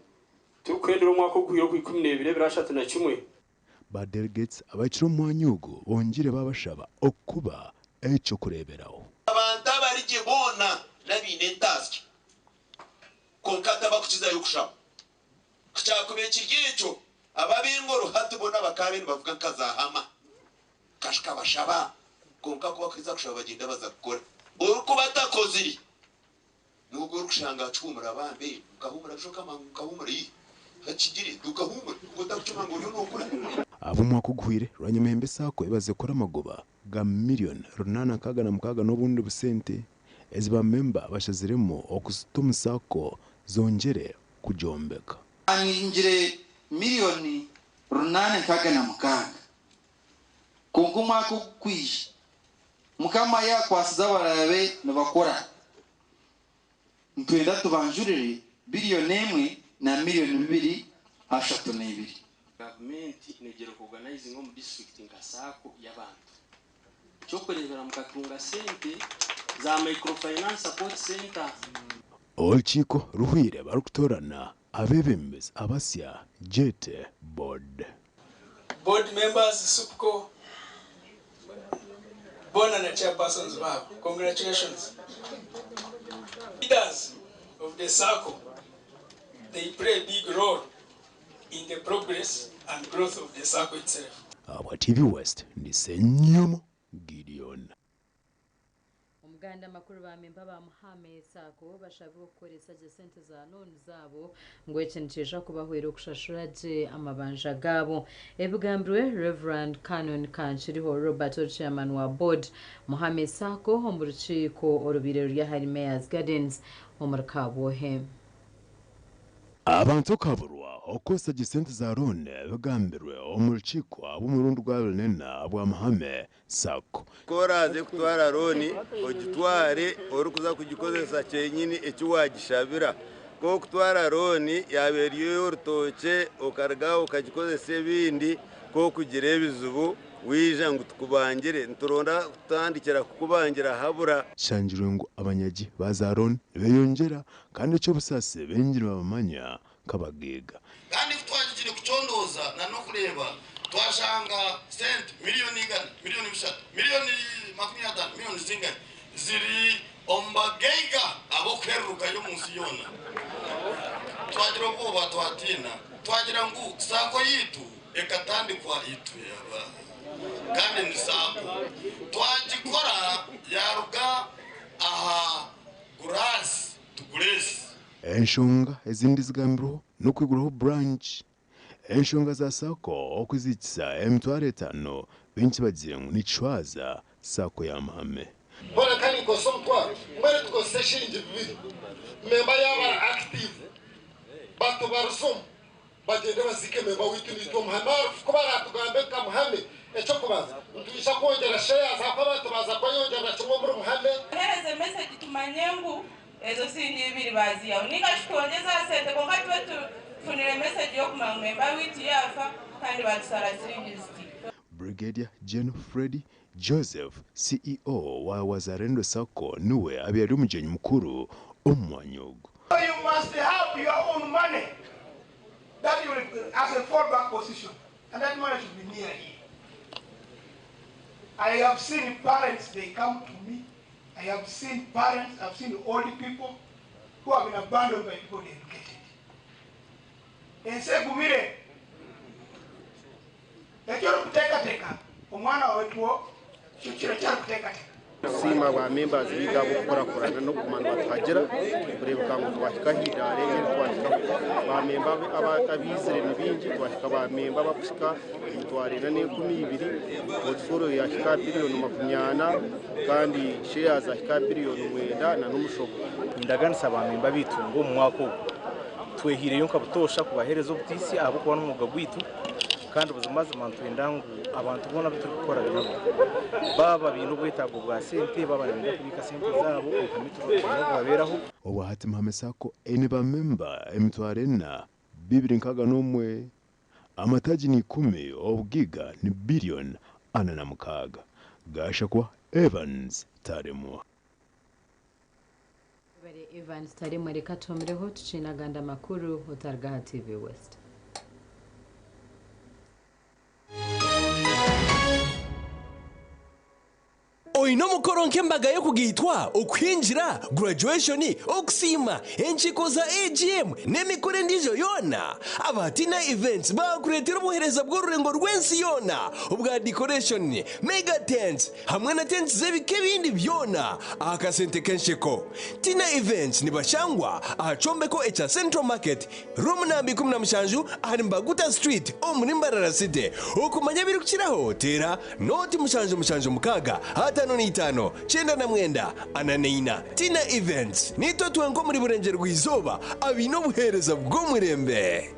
turikuhendera omwaka oguhwire ogwa ikumi n'ebiri ashatu na kimwe. Ba delegates abahikire omu mwanya ogu bongire babashaba okuba eky'okureeberaho. Abantu abari gye boona n'abaine entaasya, kwonka tabakukizayo kushaba. Ku kyakubaire kiri ekyo, abo ab'engoro hati boona bakaabaire nibavuga nka zaahama. Kashika bashaba, kwonka ku bakuheza kushaba bagyenda baza kukora. Orikuba atakozire n'ogwo orikushanga akihuumura bambe, nkahuumura bushoka mangu nkahuumura ii hakigire ntukahuumura ku otakukima ngu oriyo nookura. Ab'omwaka oguhweire, Rwanyamihembe Sacco ebazize kukora amagoba ga miriyoni runaana nkaaga na mukaaga n'obundi busente ezi ba memba bashaziremu okuzita omu Sacco zongyere kugyombeka. Ahingire miriyoni 866, kwonka omwaka ogukwija Mukama yaakwasize abaraabe nibakora, nitwenda tubanjurire biriyoni emwe na miriyoni bibiri ashatu n'ibiri. Gavumenti negyera okuorganizinga omu disiturikiti nka SACCO y'abantu. Ekyokureebera mukatunga sente za microfinance support center. Orukiiko ruhwire barikutoorana abeebembezi abasya Jete Board. Board members SUPCO boona na chairpersons baabo. Congratulations. leaders of the SACCO, they play a big role in the progress and growth of the SACCO itself. Ahabwa TV West, ndi Ssenyomo Gideon. Omuganda amakuru ba memba ba Muhame Sacco bashabirwe okukoresa gye sente za looni zaabo ngu eki nikiija kubahwera okushashura gye amabanja gaabo. Ebigambirwe Rev. Canon Kankiriho Robert ori Chairman wa Board Muhame Sacco omu rukiiko orubaire ruri ahari Mayor's Gardens omuri Kabwohe. Abantu okaburwa okukozesa gye sente za looni bigambirwe omu rukiiko ahabw'omurundi gwa abiri-n'ena bwa Muhame Sacco. Ku oraaze kutwara looni, ogitware orikuza kugikozesa kyenyini eki waagishabira. Ku okutwara looni yaaba eri ey'orutookye okaruga aho okagikozesa ebindi, ku okugira ebizibu waija ngu tukubangire, nituronda kutandikira kukubangira habura. Kishangirwe ngu abanyagi ba za looni nibeyongyera kandi eky'obusaasi baingi nibabamanya nk'abagaiga. Kandi ku twagigire kucondooza na n'okureeba, twashanga sente miriyoni igana, miriyoni bishatu, miriyoni 50, miriyoni zingahi ziri omu bagaiga ab'okuhererukayo omu nsi yoona. Twagira obwoba twatiina, twagira ngu saako yaitu ekatandikwa itwe aba, kandi ni saako. Twagikora yaaruga aha guraasi tu gureesi. Enshonga ezindi zigambirweho n'okwiguraho branch, enshonga za sacco okuzihikisa 50,000 baingi bagizire ngu nikishwaza sacco ya Muhame. Hoona ka ninkozesa omutwaro, mbwenu tukozese eshiringi bibiri, memba yaaba ari active batubarize omu Bagyende baziike memba waitu naitwe Muhame arufu ku baratugambe nka Muhame ekyokubanza nitwija kwongyera shares ahakuba abantu baaza kweyongyerera kimwe omuri Muhame. Tuheereze message tumanye ngu ezo siringi ibiri baaziihaho ninga shi twongyeze aha sente kwonka tube tufunire message y'okumanya ngu memba waitu yaafa kandi baatusara siringi ziti. Brigadier Gen Freddy Joseph, CEO wa Wazalendo Sacco niwe abaire ari omugyenyi mukuru omu mwanya ogu. You must have your own money that you will as a fallback position and that money should be near here. I have seen parents, they come to me. I have seen parents, I've seen old people who have been abandoned by people they educated. Ensi egumire. Eki orikuteekateeka omwana waawe tikwo kiro eki arikuteekateeka. Nitusiima ba members baitu ahabw'okukurakurana n'okuguma nibatuhagira kureebeka ngu twahika aha idaara eri eritwahikaho. Ba memba abaizire ni baingi, twahika ba memba abarikuhika emitwaro ena n'enkumi ibiri, portfolio yahika aha biriyoni 40 kandi shares zahika aha biriyoni 9 n'omushobo. Nindaganisa ba memba baitu ngu omu mwaka ogu twehiireyo nka butoosha kubaheereza obutiisi ahabw'okuba n'omwooga gwaitu kandi buzimazima nitwenda ngu abantu boona abu turikukora nabo baaba baine obwetaago bwa sente, baaba nibenda kubiika sente zaabo obuhame twine kubabeeraho. Obwa hati Muhame Sacco eine ba memba 4261, amataagi ni ikumi, obugaiga ni biliyoni 46. Gashakwa Evans Taremwa. Webare Evans Taremwa reka tuhumireho tukiine agandi amakuru otaruga aha TV West. Oine omukoro nk'embaga y'okugaitwa, okuhingira, graduation, okusiima, enkiiko za AGM n'emikoro endiijo yoona? Aba Tina Events baakureetera obuheereza bw'orurengo rw'ensi yoona obwa decoration, mega tents hamwe na tents z'ebika ebindi byona aha kasente k'ensheko. Tina Events nibashangwa aha kyombeko ekya Central Market, Room namba 17 ahari Mbaguta Street omuri Mbarara City. Okumanya ebirikukiraho teera nooti 776 55 99 44. Tina Events, Niitwe twenka omuri Burengyerwa-izooba abaine obuheereza bw'omurembe.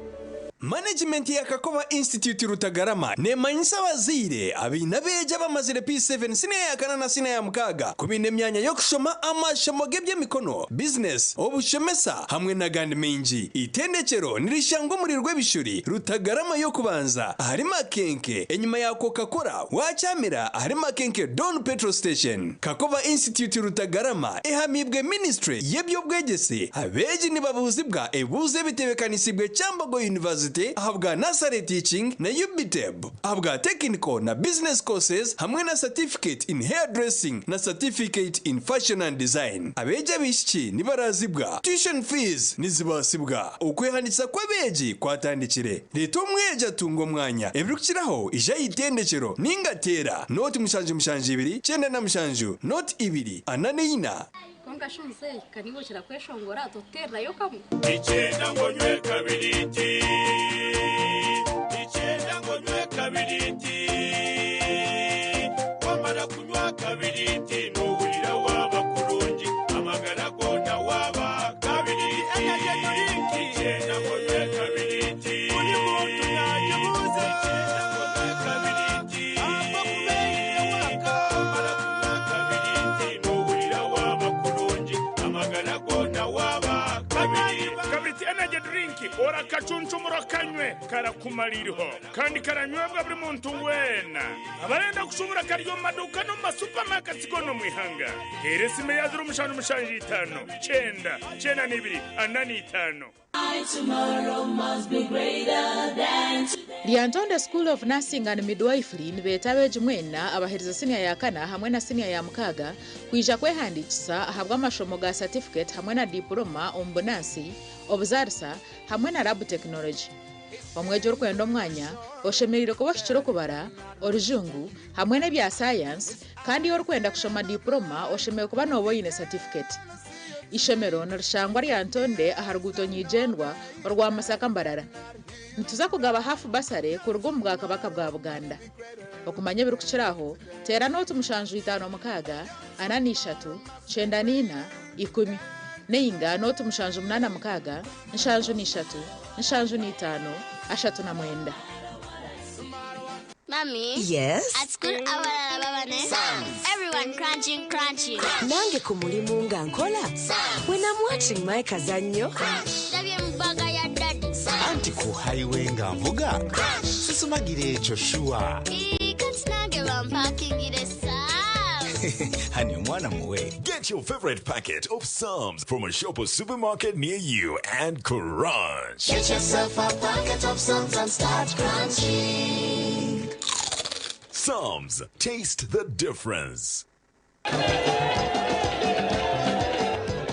Manegimenti ya Kakoba Institute Rutagarama nemanyisa abazaire abaine abeegi abamazire P7, siniya ya kana na siniya ya mukaaga ku baine emyanya y'okushoma amashomo g'eby'emikono, bizinesi, obushomesa hamwe n'agandi maingi. Eitendekyero nirishangwa omuri Rwebishuri, Rutagarama y'okubanza ahari Makenke enyima ya Coca Cola wakyamira ahari Makenke Dawn Petrol Station. Kakoba Institute Rutagarama ehamiibwe Ministry y'eby'obwegyese. Abeegi nibabuuzibwa ebibuuzo ebitebeekanisiibwe Kyambogo University. University ahabwa Nursery Teaching na UBTEB ahabwa Technical na Business Courses hamwe na Certificate in Hairdressing na Certificate in Fashion and Design. Abeegi abaishiki nibarazibwa. Tuition fees nizibaasibwa. Okwehandiikisa kw'abeegi kwatandikire. Reeta omwegi atunge omwanya. Ebirikukiraho ija aha itendekyero ninga teera nooti 772 97 0 2 44. Kwonka shi muzeeyi, ka niiwe okira kweshongora, totuteererayo kamwe? Nikyenda ngu onywe kabiriti. Nikyenda ngu onywe kabiriti. Wamara kunywa kabiriti nohurira waaba kurungi amagara goona waaba kabiriti. Nikyenda ngu onywe kabiriti. Buri muntu nagibuuza. Nikyenda ngu onywe kabiriti. Ahabw'okuba eine waaka. Wamara kunywa kabiriti nohurira waaba kurungi amagara goona waaba kabiriti. Kabiriti Energy Drink orakacuncumura okanywe karakumara iriho kandi karanywebwa buri muntu weena. Abarenda kushubura kari omu maduuka n'omu ma supermarkets goona omu ihanga. Teera esimu eya 0775 92 45. Lyantonde School of Nursing and Midwifery nibeeta abeegi mwena abaherize siniya ya kana hamwe na siniya ya mukaaga kwija kwehandiikisa ahabw'amashomo ga satifiketi hamwe na dipuloma omu bunansi, obuzaarisa hamwe na lab technology. Omwegi orikwenda omwanya oshemereire kuba ohikire okubara, Orujungu hamwe n'ebya sayansi kandi orikwenda kushoma dipuloma oshemereire kuba nooba oine satifiketi. Eishomero nirishangwa Lyantonde aha ruguuto nyigyendwa orwa Masaka Mbarara. Nituza kugaba hafu basare kuruga omu Bwakabaka bwa Buganda. Okumanya ebirikukira aho, teera nooti 756 43 94 10 nainga nooti 786 73 75 39. Mummy. Yes? At school, abalala baba ne everyone crunching, crunching. Nange ku mulimu nga nkola. When I'm watching my kazannyo. Ndabye mu bag ya daddy. Anti ku highway nga nvuga. Sisumagira ekyo sure. Ii, kati nange bampakingire Sam's. Honey, omwana muwe. Get your favorite packet of Psalms from a shop or supermarket near you and crunch. Get yourself a packet of Psalms and start crunching. Psalms, taste the difference.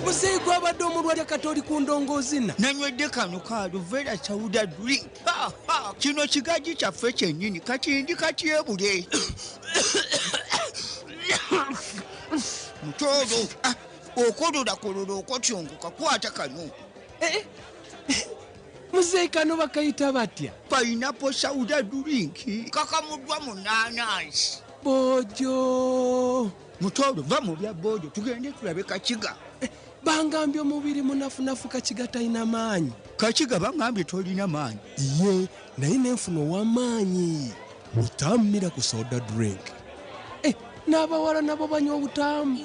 Muzeeyi gwabadde omulwadde kati oli ku ndongoozina. Nanywedde kano ka Aluvera Sauda drink. Ha, ha, kino kigaji kyaffe kyennyini kati ndi katyebule. Mutoolo, ah, okololakololo okotyongoka kwata kano. Eh, eh, muzeeyi kano bakayita batya? Pineapple Sauda drink kakamuddwa mu naanansi. Boojo. Mutoolo va mu bya boojo tugende tulabe Kakiga. Eh, bangambye omubiri munafunafu Kakiga talina maanyi. Kakiga bangambye tolina maanyi. Ye naye nenfuna ow'amaanyi. Butamu Miracle Soda Drink. Eh, n'abawala nabo banywa obutamu.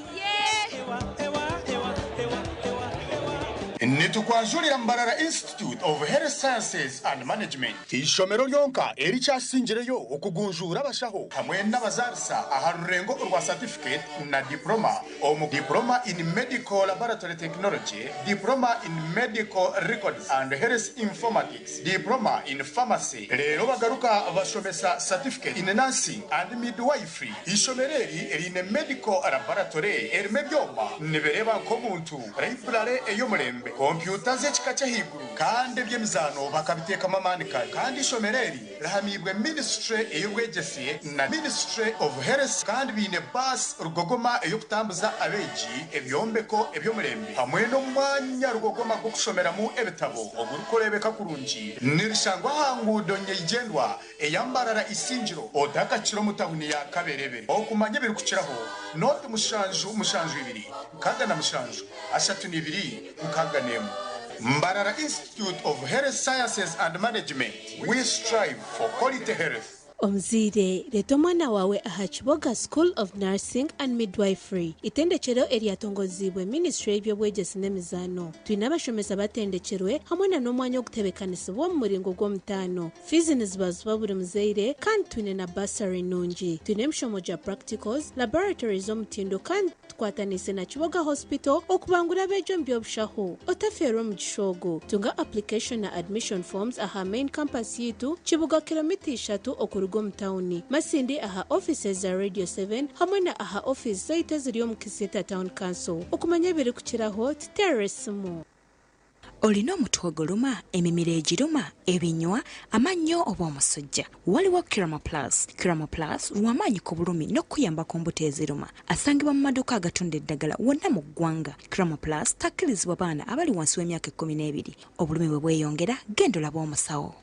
Nitukwanjurira Mbarara Institute of Health Sciences and Management, eishomero ryonka erikyasingireyo okugunjuura abashaho hamwe n'abazaarisa aha rurengo orwa certificate na diploma omu Diploma in Medical Laboratory Technology, Diploma in Medical Records and Health Informatics, Diploma in Pharmacy. Reero bagaruka bashomesa Certificate in Nursing and Midwifery. Eishomero eri eriine Medical Laboratory erimu ebyoma nibireeba nk'omuntu, Library ey'omurembe, kompyuta z'ekika ky'ahaiguru kandi eby'emizaano bakabiteekamu amaani kare. Kandi eishomero eri rihamiibwe Ministry ey'obwegyese na Ministry of Health kandi baine baasi rugogoma ey'okutambuza abeegi, ebyombeko eby'omurembe hamwe n'omwanya rugogoma gw'okushomeramu ebitabo ogurikureebeka kurungi. Nirishangwa aha nguudo nyeigyendwa eya Mbarara Isingiro otakakira omu tauni ya Kaberebere. Okumanya ebirikukiraho, nooti 772 67 32 61. Mbarara Institute of Health Sciences and Management, we strive for quality health. Omuzaire, reeta omwana waawe aha Kiboga School of Nursing and Midwifery, itendekyero eryatongoziibwe Minisitule y'eby'obwegyese n'emizaano. Twine abashomesa abatendekyerwe hamwe na n'omwanya ogutebekanisibwa omu muringo gw'omutaano. Fiizi nizibaziibwa buri muzaire kandi twine na bursary nungi. Twine emishomo gya practicals, laboratories z'omutindo kandi. tukwatanise na Kiboga Hospital okubangura abeegi omu by'obushaho. Otafeerwa omugisha ogu. Tunga application na admission forms aha main campus yaitu, Kibuga kilomita ishatu okuruga omu tawuni. Masindi aha offices za Radio 7 hamwe na aha ofiisi zaitu eziri omu Kisiita Town Council. Okumanya ebirikukiraho, tuteerere esimu. Olina omutwe oguluma, emimiro egiruma, ebinywa, amannyo oba omusujja? Waliwo Kirama Plus. Kirama Plus lw'amaanyi ku bulumi n'okukuyamba ku mbuto eziruma. Asangibwa mu maduuka agatunda eddagala wonna mu ggwanga. Kirama Plus takkirizibwa baana abali wansi w'emyaka ekkumi n'ebiri. Obulumi bwe bweyongera, genda olabe omusawo.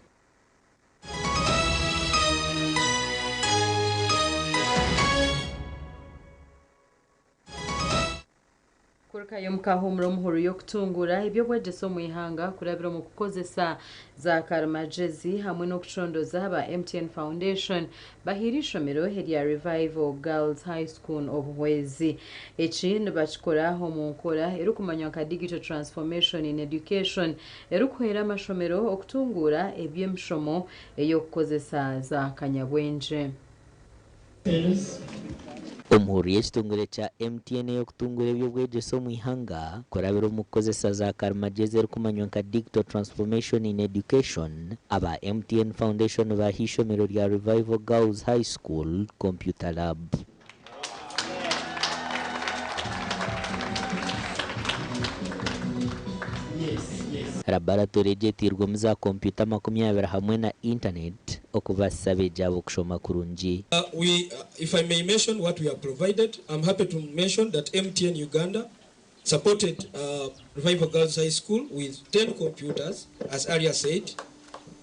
Kurukayo omukahuumura omuhuru y'okutunguura eby'obwegyese omu ihanga kurabira omu kukozesa za karimagyezi hamwe n'okucondoza aba MTN Foundation bahaire eishomero erya Revival Girls High School obuhwezi. Eki nibakikora omu nkora erikumanywa nka Digital Transformation in Education erikuhwera amashomero okutunguura eby'emishomo ey'okukozesa za kanyabwengye. Omuhuru y'ekitongore kya MTN ey'okutunguura eby'obwegyese omu ihanga kurabira omu kukozesa za karimagyezi erikumanywa nka Digital Transformation in Education, aba MTN Foundation baaha eishomero rya Revival Girls High School Computer Lab. Laboratory egi etairwemu za kompyuta 20 hamwe na internet okubaasisa abeegi abo kushoma kurungi. We, if I may mention what we have provided, I'm happy to mention that MTN Uganda supported Revival Girls High School with 10 computers, as Aria said,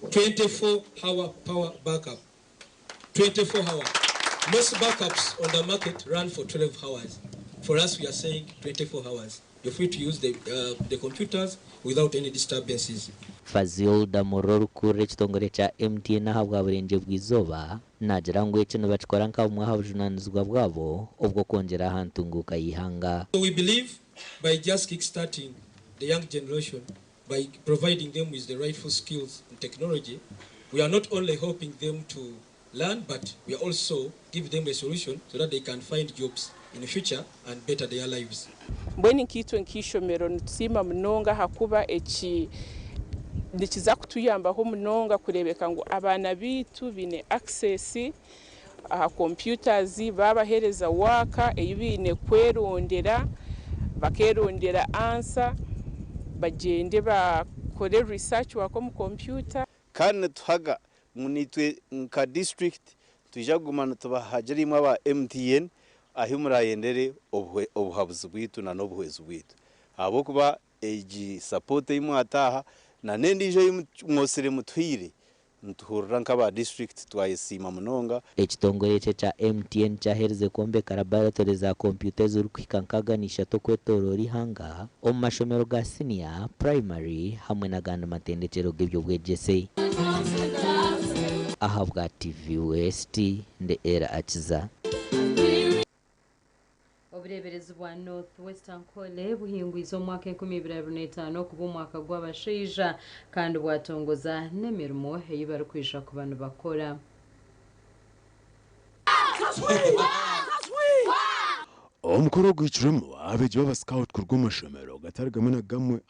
24-hour power backup, 24-hour. Most backups on the market run for 12 hours. For us, we are saying 24 hours. You're free to use the computers without any disturbances. Fazil Damoro orikukurira ekitongore kya MTN aha bwa Burengye bw'eizooba naagira ngu eki nibakikora nka bumwe aha bujunaanizibwa bwabo obw'okwongyera aha ntunguuka y'eihanga. So we believe by just kickstarting the young generation, by providing them with the rightful skills and technology, we are not only helping them to learn, but we are also give them a solution so that they can find jobs in the future and better their lives. Mbwenu nkaitwe nk'eishomero nitusiima munonga ahakuba eki nikiza kutuyambaho munonga kureebeka ngu abaana baitu baine access aha computers, babaheereza work ei baine kwerondera, bakerondera answer, bagyende bakore research work omu computer. Kandi nituhaga ngu nitwe nka district twija kuguma nitubahagira imwe aba MTN ahi murayendere obuhabuzi bwitu na n'obuhwezi bwitu, ahabw'okuba egi support ei mwataaha na n'endiijo ei mwosire mutuhaire, nituhurira nk'aba district twayesiima munonga. Ekitongore eki ekya MTN kyaherize kwombeka laboratory za kompyuta ezirikuhika 63 okwetooroora eihanga omu mashomero ga siniya, primary hamwe n'agandi matendekyero g'eby'obwegyese. Ahabwa TV West, ndi Ella Akiza. Obureeberezi bwa North West Ankole buhingwize omwaka 2025 kuba omwaka gw'abashaija kandi bwatongoza n'emirimo ei barikwija kuba nibakora. Omukoro ogwikirwemu abeegi b'abascout kuruga omu mashomero gatari gamwe na gamwe.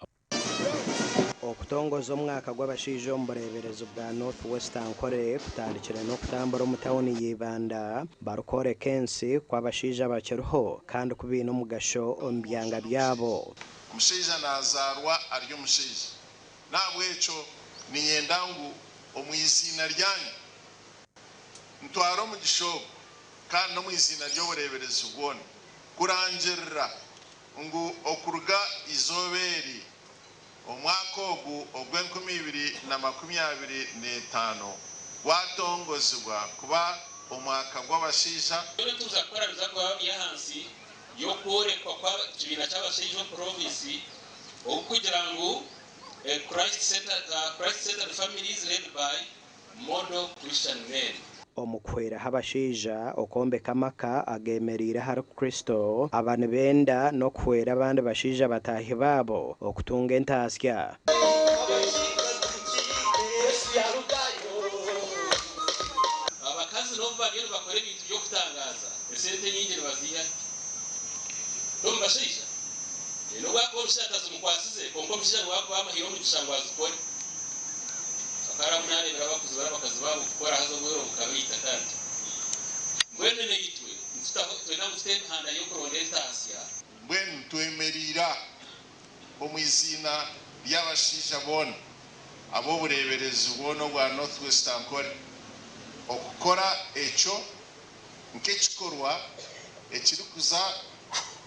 Okutongoza omwaka gw'abashaija omu bureeberezi bwa North West Ankole kutandikire n'okutambura omu tawuni ya Ibanda barikworeka ensi ku abashaija bakiriho kandi ku baine omugasho omu byanga byabo. Omushaija nazaarwa ari omushaija. N'ahabw'ekyo niinyenda ngu omu iziina ryanyu ntware omugisha ogu kandi n'omu iziina ry'obureeberezi bwona kurangirira ngu okuruga eizooba eri omwaka ogu ogw'entwenkumiibiri na makumi abiri n'etaano gwatongozibwa kuba omwaka gw'abashaija. Byona tuza kukora biza kuba biri ahansi y'okworekwa kwa kibiina ky'abashaija omu province okugira ngu Christ centered families led by model Christian men. Omu kuhweraho abashaija okwombeka amaka agemereire ahari Kristo, aba nibenda n'okuhwera abandi bashaija bataahi baabo okutunga entaasya. Abakazi n'obu bariyo nibakora ebintu by'okutangaaza, esente nyingi nibaziiha. N'omu bashaija? Nobu akuba omushaija atazimukwasize, kwonka omushaija niwe akuba amuhaire omugisha ngu azikore. Bakaramu nareebera abakuzi bari abakazi baabo kukora haza obwero bukabaita kandi. Mbwenu naitwe nitutaho twenda ngu tute emihanda y'okuronda entaasya. Mbwenu twemereire aha omu iziina ry'abashaija boona ab'obureeberezi bwona obwa North West Ankole okukora ekyo nk'ekikorwa ekirikuza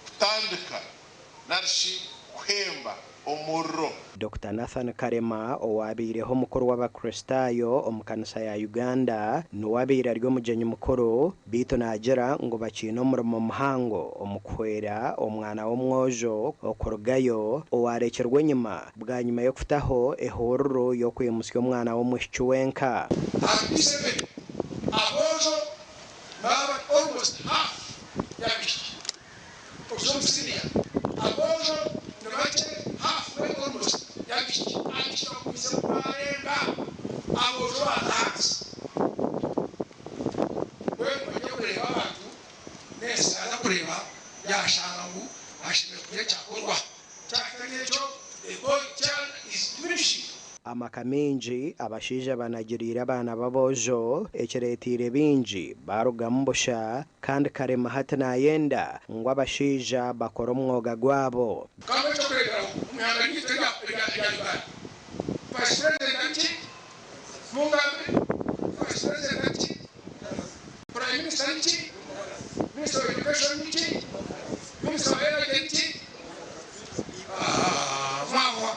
kutandika narishi kuhemba omuriro. Dokita Nathan Karema owabaireho omukuru w'abakristaayo omu kanisa ya Uganda niwe abaire ari omugyenyi mukuru beitu naagira ngu bakiine omurimo muhango omu kuhwera omwana w'omwojo okurugayo owarekirwe enyima bwanyima y'okutaho ehururu y'okwimutsya omwana w'omwishiki wenka. Ahari P7 aboojo nibaba bari almost half y'abaishiki. Okuza omu siniya aboojo ni bakye half way almost y'abaishiki. Abaishiki bagumiizemu barenga aboojo baaza ahansi. Mbwenu bajya kureeba abantu n'ensi yaaza kureeba yaashanga ngu hashemereire kugira ekyakorwa. Kyahika n'ekyo the boy child is diminishing. Amaka maingi abashaija banagiriire abaana b'aboojo ekireeteire baingi baarugamu busha kandi Karema hati naayenda ngu abashaija bakore omwoga gwabo. Kambe ekyokureeberaho omu ihanga ryaitu erya Uganda, Vice President ari ki? Mungambire, Vice President ari ki? Prime Minister ni ki? Minister of Education ni ki? Minister of Energy ni ki? Mwahwa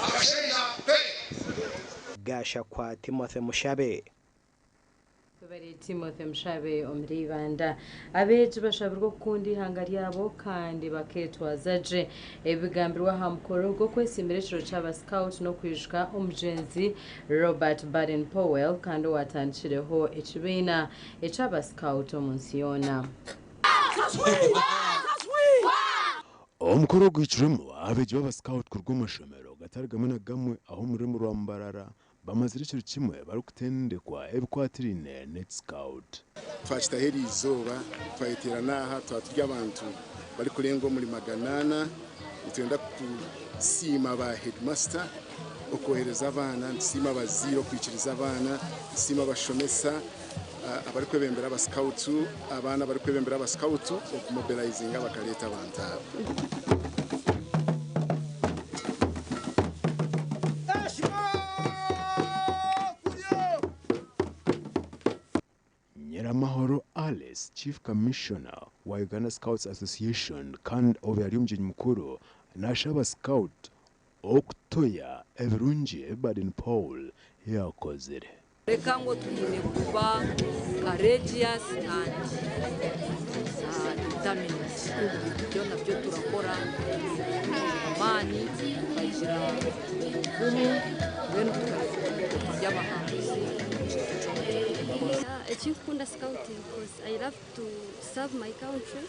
abashaija pe! Gashakwa Timothy Mushabe. Tubare Timothy Mushabe omuri Ibanda. Abeegi bashabirwe okukunda eihanga ryabo kandi baketwaza gye. Ebi bigambirwe aha mukoro gw'okwesiimira ekiro ky'aba Scout n'okwijuka omugyenzi Robert Baden Powell kandi owatandikireho ekibiina eky'aba Scout omu nsi yoona. Omukoro ogwikirwemu abeegi b'aba Scout kuruga omu mashomero gatari gamwe na gamwe aho omu rurembo rwa Mbarara Bamazire ekiro kimwe barikutendekwa ebikwatiraine n'ekiscout. Twakitaho eri izooba, twayeteerana aha, twaba turi abantu barikurenga omuri 400. Nitwenda kusiima ba headmaster okwohereza abaana, nitusiima abazaire okwikiriza abaana, nitusiima abashomesa abarikwebembera aba scouts, abaana abarikwebembera aba scouts okumobilizinga bakareeta abantu aba. Nyiramahoro Alice, Chief Commissioner wa Uganda Scouts Association kandi obu yari omugyenyi mukuru, nashaba Scout okutoya ebirungi ebi Baden Powell yakozire. Reka ngu twine kuba courageous and determined. Ebyo nabyo turakora tukagira amaani, tukagira obugumu mbwenu tukareeba ngu turi abahanguzi omu kintu kyona eki turikukora. Ekinkukunda scouting coz I love to serve my country,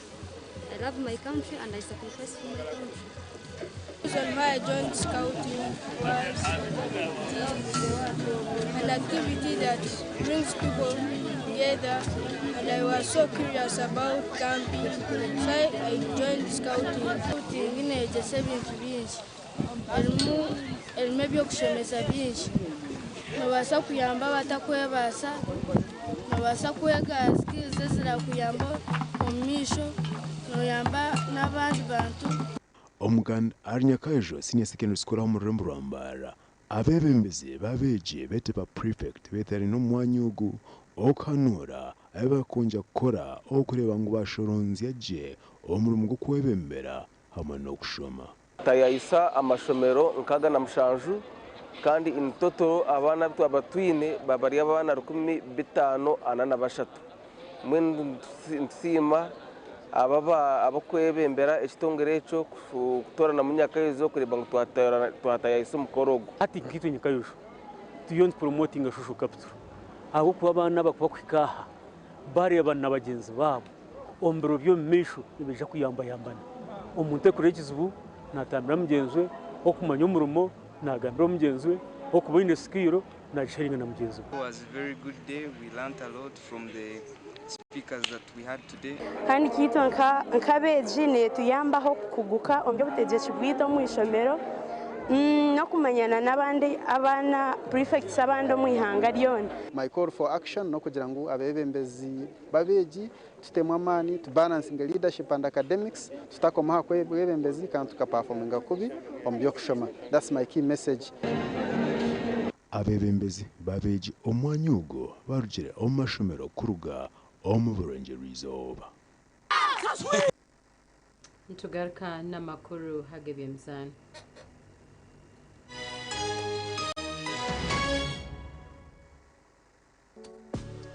I love my country and I sacrifice for my country. The reason why I joined scouting was it is an activity that brings people together and I was so curious about camping so I joined scouting. Scouting neyegyesa ebintu bingi erimu erimu eby'okushemeza bingi nobaasa kuyamba abatakwebaasa, nobaasa kwega skills ezirakuyamba omu maisho, noyamba n'abandi bantu. Omuganda ahari Nyakaijo Senior Secondary School aho omu rurembo rwa Mbarara, abeebembezi b'abeegi beete ba Prefect beteeraine omu mwanya ogu okuhanuura abu barikwongya kukora okureeba ngu baashoronzya gye omurimo gw'okwebembera hamwe n'okushoma. Tayayisa amashomero 67 kandi in total abaana abu twaba twine baba bari abaana 1543. Mbwenu nitusiima abo abakwebembera ekitongore ekyo kutoorana Munyakaijo kureeba ngu twatayayisa omukoro ogu. Hati nkaitwe Nyakaijo turiyo nitupromotinga social capital ahabw'okuba abaana aba kubakuhika aha bareebana na bagyenzi baabo omu biro by'omu maisho nibaija kuyambayambana. Omuntu arikureeba ekizibu naatambira mugyenzi we, orikumanya omurimo naagambira mugyenzi we, orikuba oine sikiiro naagisharinga na mugyenzi we. It was a very good day, we learnt a lot from the speakers that we had today. Kandi nkaitwe nk'abeegi neetuyambaho kukuguka omu by'obutegyeki bwaitu omu ishomero n'okumanyana n'abandi abaana prefects abandi omu ihanga ryona. My call for action n'okugira ngu abeebembezi b'abeegi tutemu amaani tubalansinge leadership and academics tutakoma aha bwebembezi kandi tukapafominga kubi omu by'okushoma. That's my key message. Abeebembezi b'abeegi omu mwanya ogwo barugire omu mashomero kuruga omu burengyerwa-izooba. Nitugaruka n'amakuru ag'eby'emizaano.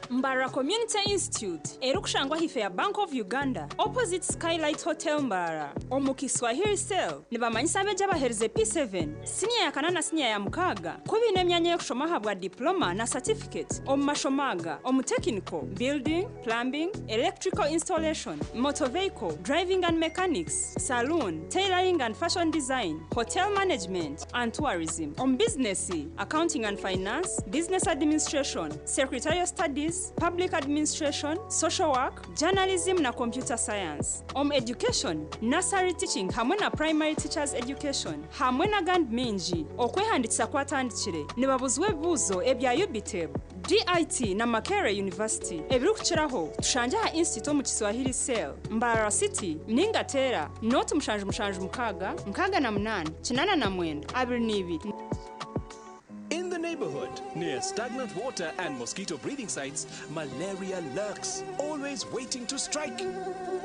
Mbarara Community Institute erikushangwa ahaifo ya Bank of Uganda opposite Skylight Hotel Mbarara omu Kiswahili Cell nibamanyisa abeegi abaherize P7, siniya ya kana na siniya ya mukaaga ku baine emyanya y'okushoma ahabwa diploma na certificate omu mashomo aga omu technical, building, plumbing, electrical installation, motor vehicle, driving and mechanics, saloon, tailoring and fashion design, hotel management and tourism, omu business, accounting and finance, business administration, secretarial studies, public administration, social work, journalism na computer science. Omu education, nursery teaching hamwe na primary teachers education hamwe n'agandi maingi. Okwehandiikisa kwatandikire nibabuzwa ebibuuzo ebya UBTEB, DIT na Makerere University. Ebirikukiraho tushangye aha Institute omu Kiswahili Cell, Mbarara City, ninga teera 0776 68 89 22. In the neighborhood, near stagnant water and mosquito breeding sites, malaria lurks, always waiting to strike.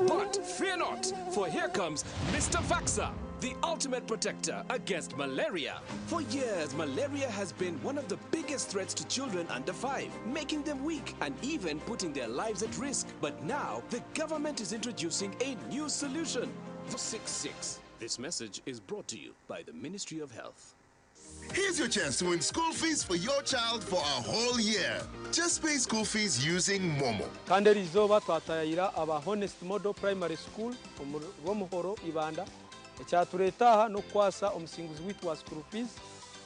But fear not, for here comes Mr. Vaxa, the ultimate protector against malaria. For years, malaria has been one of the biggest threats to children under 5, making them weak and even putting their lives at risk. But now, the government is introducing a new solution. 66. This message is brought to you by the Ministry of Health. Here's your chance to win school fees for your child for a whole year. Just pay school fees using Momo. Kandi eri izooba twatayayira aba Honest Model Primary School omu Rwomuhoro Ibanda. Ekyatureeta aha n'okukwasa omusinguzi waitu wa school fees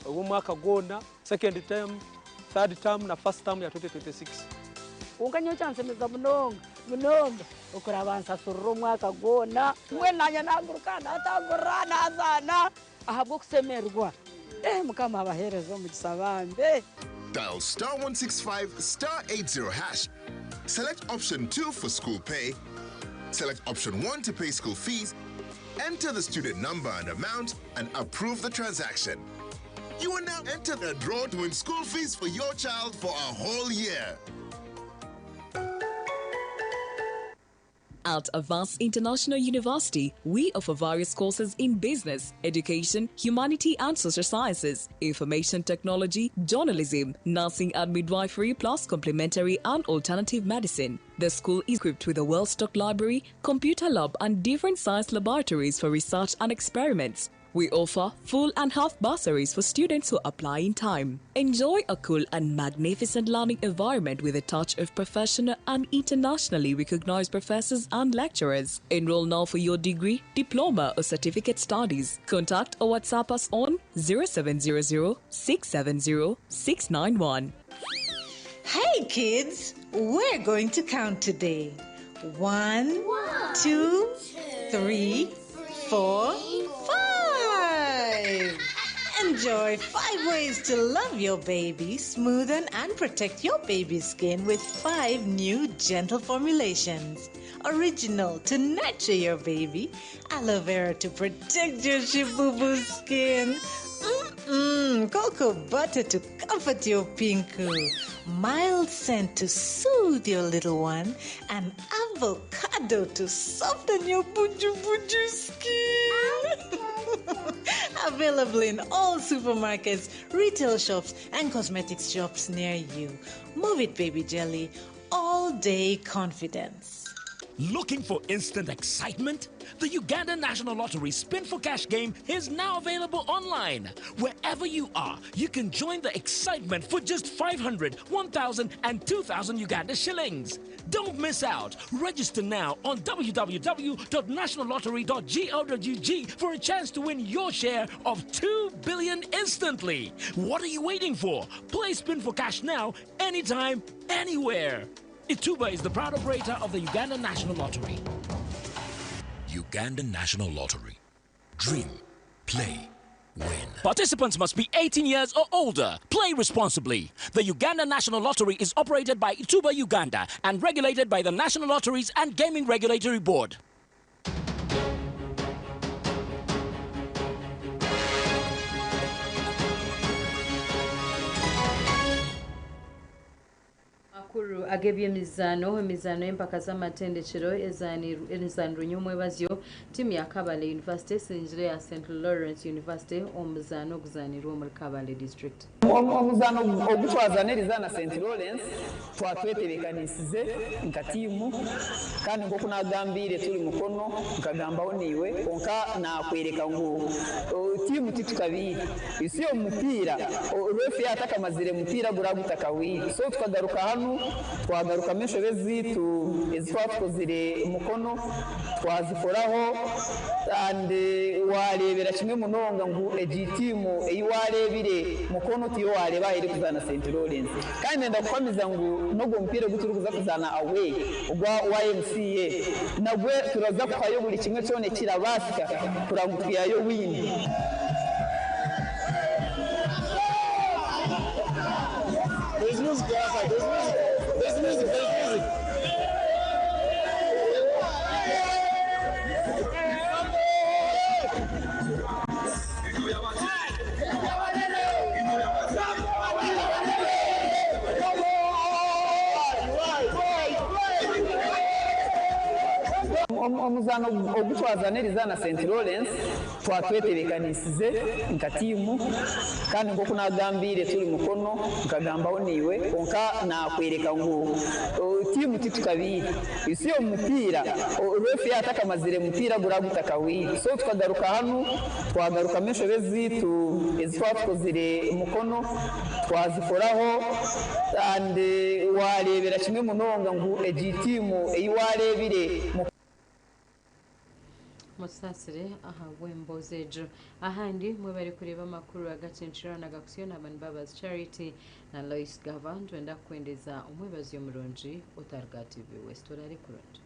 ow'omwaka gwona, second term, third term na first term ya 2026. Kwonka nyowe kyanshemeza munonga munonga okuraba nsasurira omwaka gwona. Mbwenu naanye naaguruka naatangurira naazaana ahabw'okushemererwa. Eh, Mukama abaheereze omugisa bambe. Dial star 165 star 80 hash. Select option 2 for school pay. Select option 1 to pay school fees. Enter the student number and amount and approve the transaction. You will now enter the draw to win school fees for your child for a whole year. At Avance International University, we offer various courses in business, education, humanity and social sciences, information technology, journalism, nursing and midwifery, plus complementary and alternative medicine. The school is equipped with a well-stocked library, computer lab, and different science laboratories for research and experiments. We offer full and half bursaries for students who apply in time. Enjoy a cool and magnificent learning environment with a touch of professional and internationally recognized professors and lecturers. Enroll now for your degree, diploma, or certificate studies. Contact or WhatsApp us on 0700 670 691. Hey kids, we're going to count today. 1, 2, 3, 4, 5. Enjoy 5 ways to love your baby, smoothen and protect your baby's skin with 5 new gentle formulations. Original to nurture your baby, aloe vera to protect your shibubu skin, cocoa butter to comfort your pinku, mild scent to soothe your little one, and avocado to soften your buju buju skin. Available in all supermarkets, retail shops, and cosmetics shops near you. Move it, baby jelly. All day confidence. Looking for instant excitement? The Uganda National Lottery Spin for Cash game is now available online. Wherever you are, you can join the excitement for just 500, 1,000, and 2,000 Uganda shillings. Don't miss out. Register now on www.nationallottery.go.ug for a chance to win your share of 2 billion instantly. What are you waiting for? Play Spin for Cash now, anytime, anywhere. Ituba is the proud operator of the Uganda National Lottery. Uganda National Lottery. Dream, play, win. Participants must be 18 years or older. Play responsibly. The Uganda National Lottery is operated by Ituba Uganda and regulated by the National Lotteries and Gaming Regulatory Board. Makuru ag'ebyemizaano, emizaano y'empaka z'amatendekero ezaanirwe nyomwebazyo, tiimu ya Kabale University esingire ya St Lawrence University omu muzaano oguzaanirwe omuri Kabale District. Omuzaano ogu twazaana erizaana St Lawrence twatwetebeekanisize nka tiimu kandi nk'oku nagambiire turi Mukono nkagambaho naiwe kwonka nakwereka ngu tiimu titukabiire isi omu mupiira refu yatakamazire mupiira guragutakahwire, so tukagaruka hanu twagarukamu enshobe ziitu ezi twatukozire Mukono twazikoraho and wareebera kimwe munonga ngu egi tiimu ei wareebire Mukono tiyo wareeba aha erikuzaana St Lawrence. Kandi nenda kuhamiza ngu n'ogwo mupiira ogu turikuza kuzaana away ogwa YMCA nagwe turaza kuhayo buri kimwe kyona ekirabaasika kureba ngu twihayo win. There's music outside. There's music. There's music. There's music. Omuzaano ogu twazaana erizaana St Lawrence twatwetebeekanisize nka tiimu kandi nk'oku nagambiire turi Mukono nkagambaho naiwe kwonka nakwereka ngu tiimu titukabiire isi omu mupiira refu yatakamazire mupiira guragutakahwire, so tukagaruka hanu twagarukamu enshobe ziitu ezi twatukozire Mukono twazikoraho and wareebera kimwe munonga ngu egi tiimu ei wareebire Musaasire ahabw'emboozi egyo. Ahandi mwebare kureeba amakuru agacencera nagakutsyo naaba ni Babazi Charity na Lois Gava. Nitwenda kukwendeza omwebazyo murungi otaruga aha TV West. Oraare kurungi.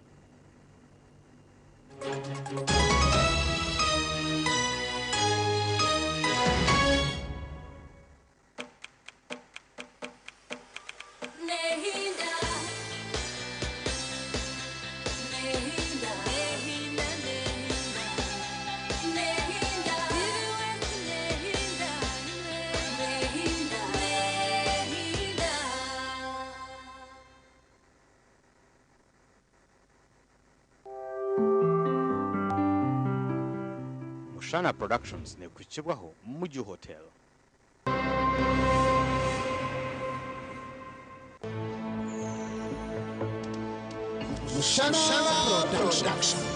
Nehinda, nehinda, nehinda, nehinda, nehinda, nehinda, nehinda. Mushana Productions nekukibwaho Muju Hotel. Mushana Productions.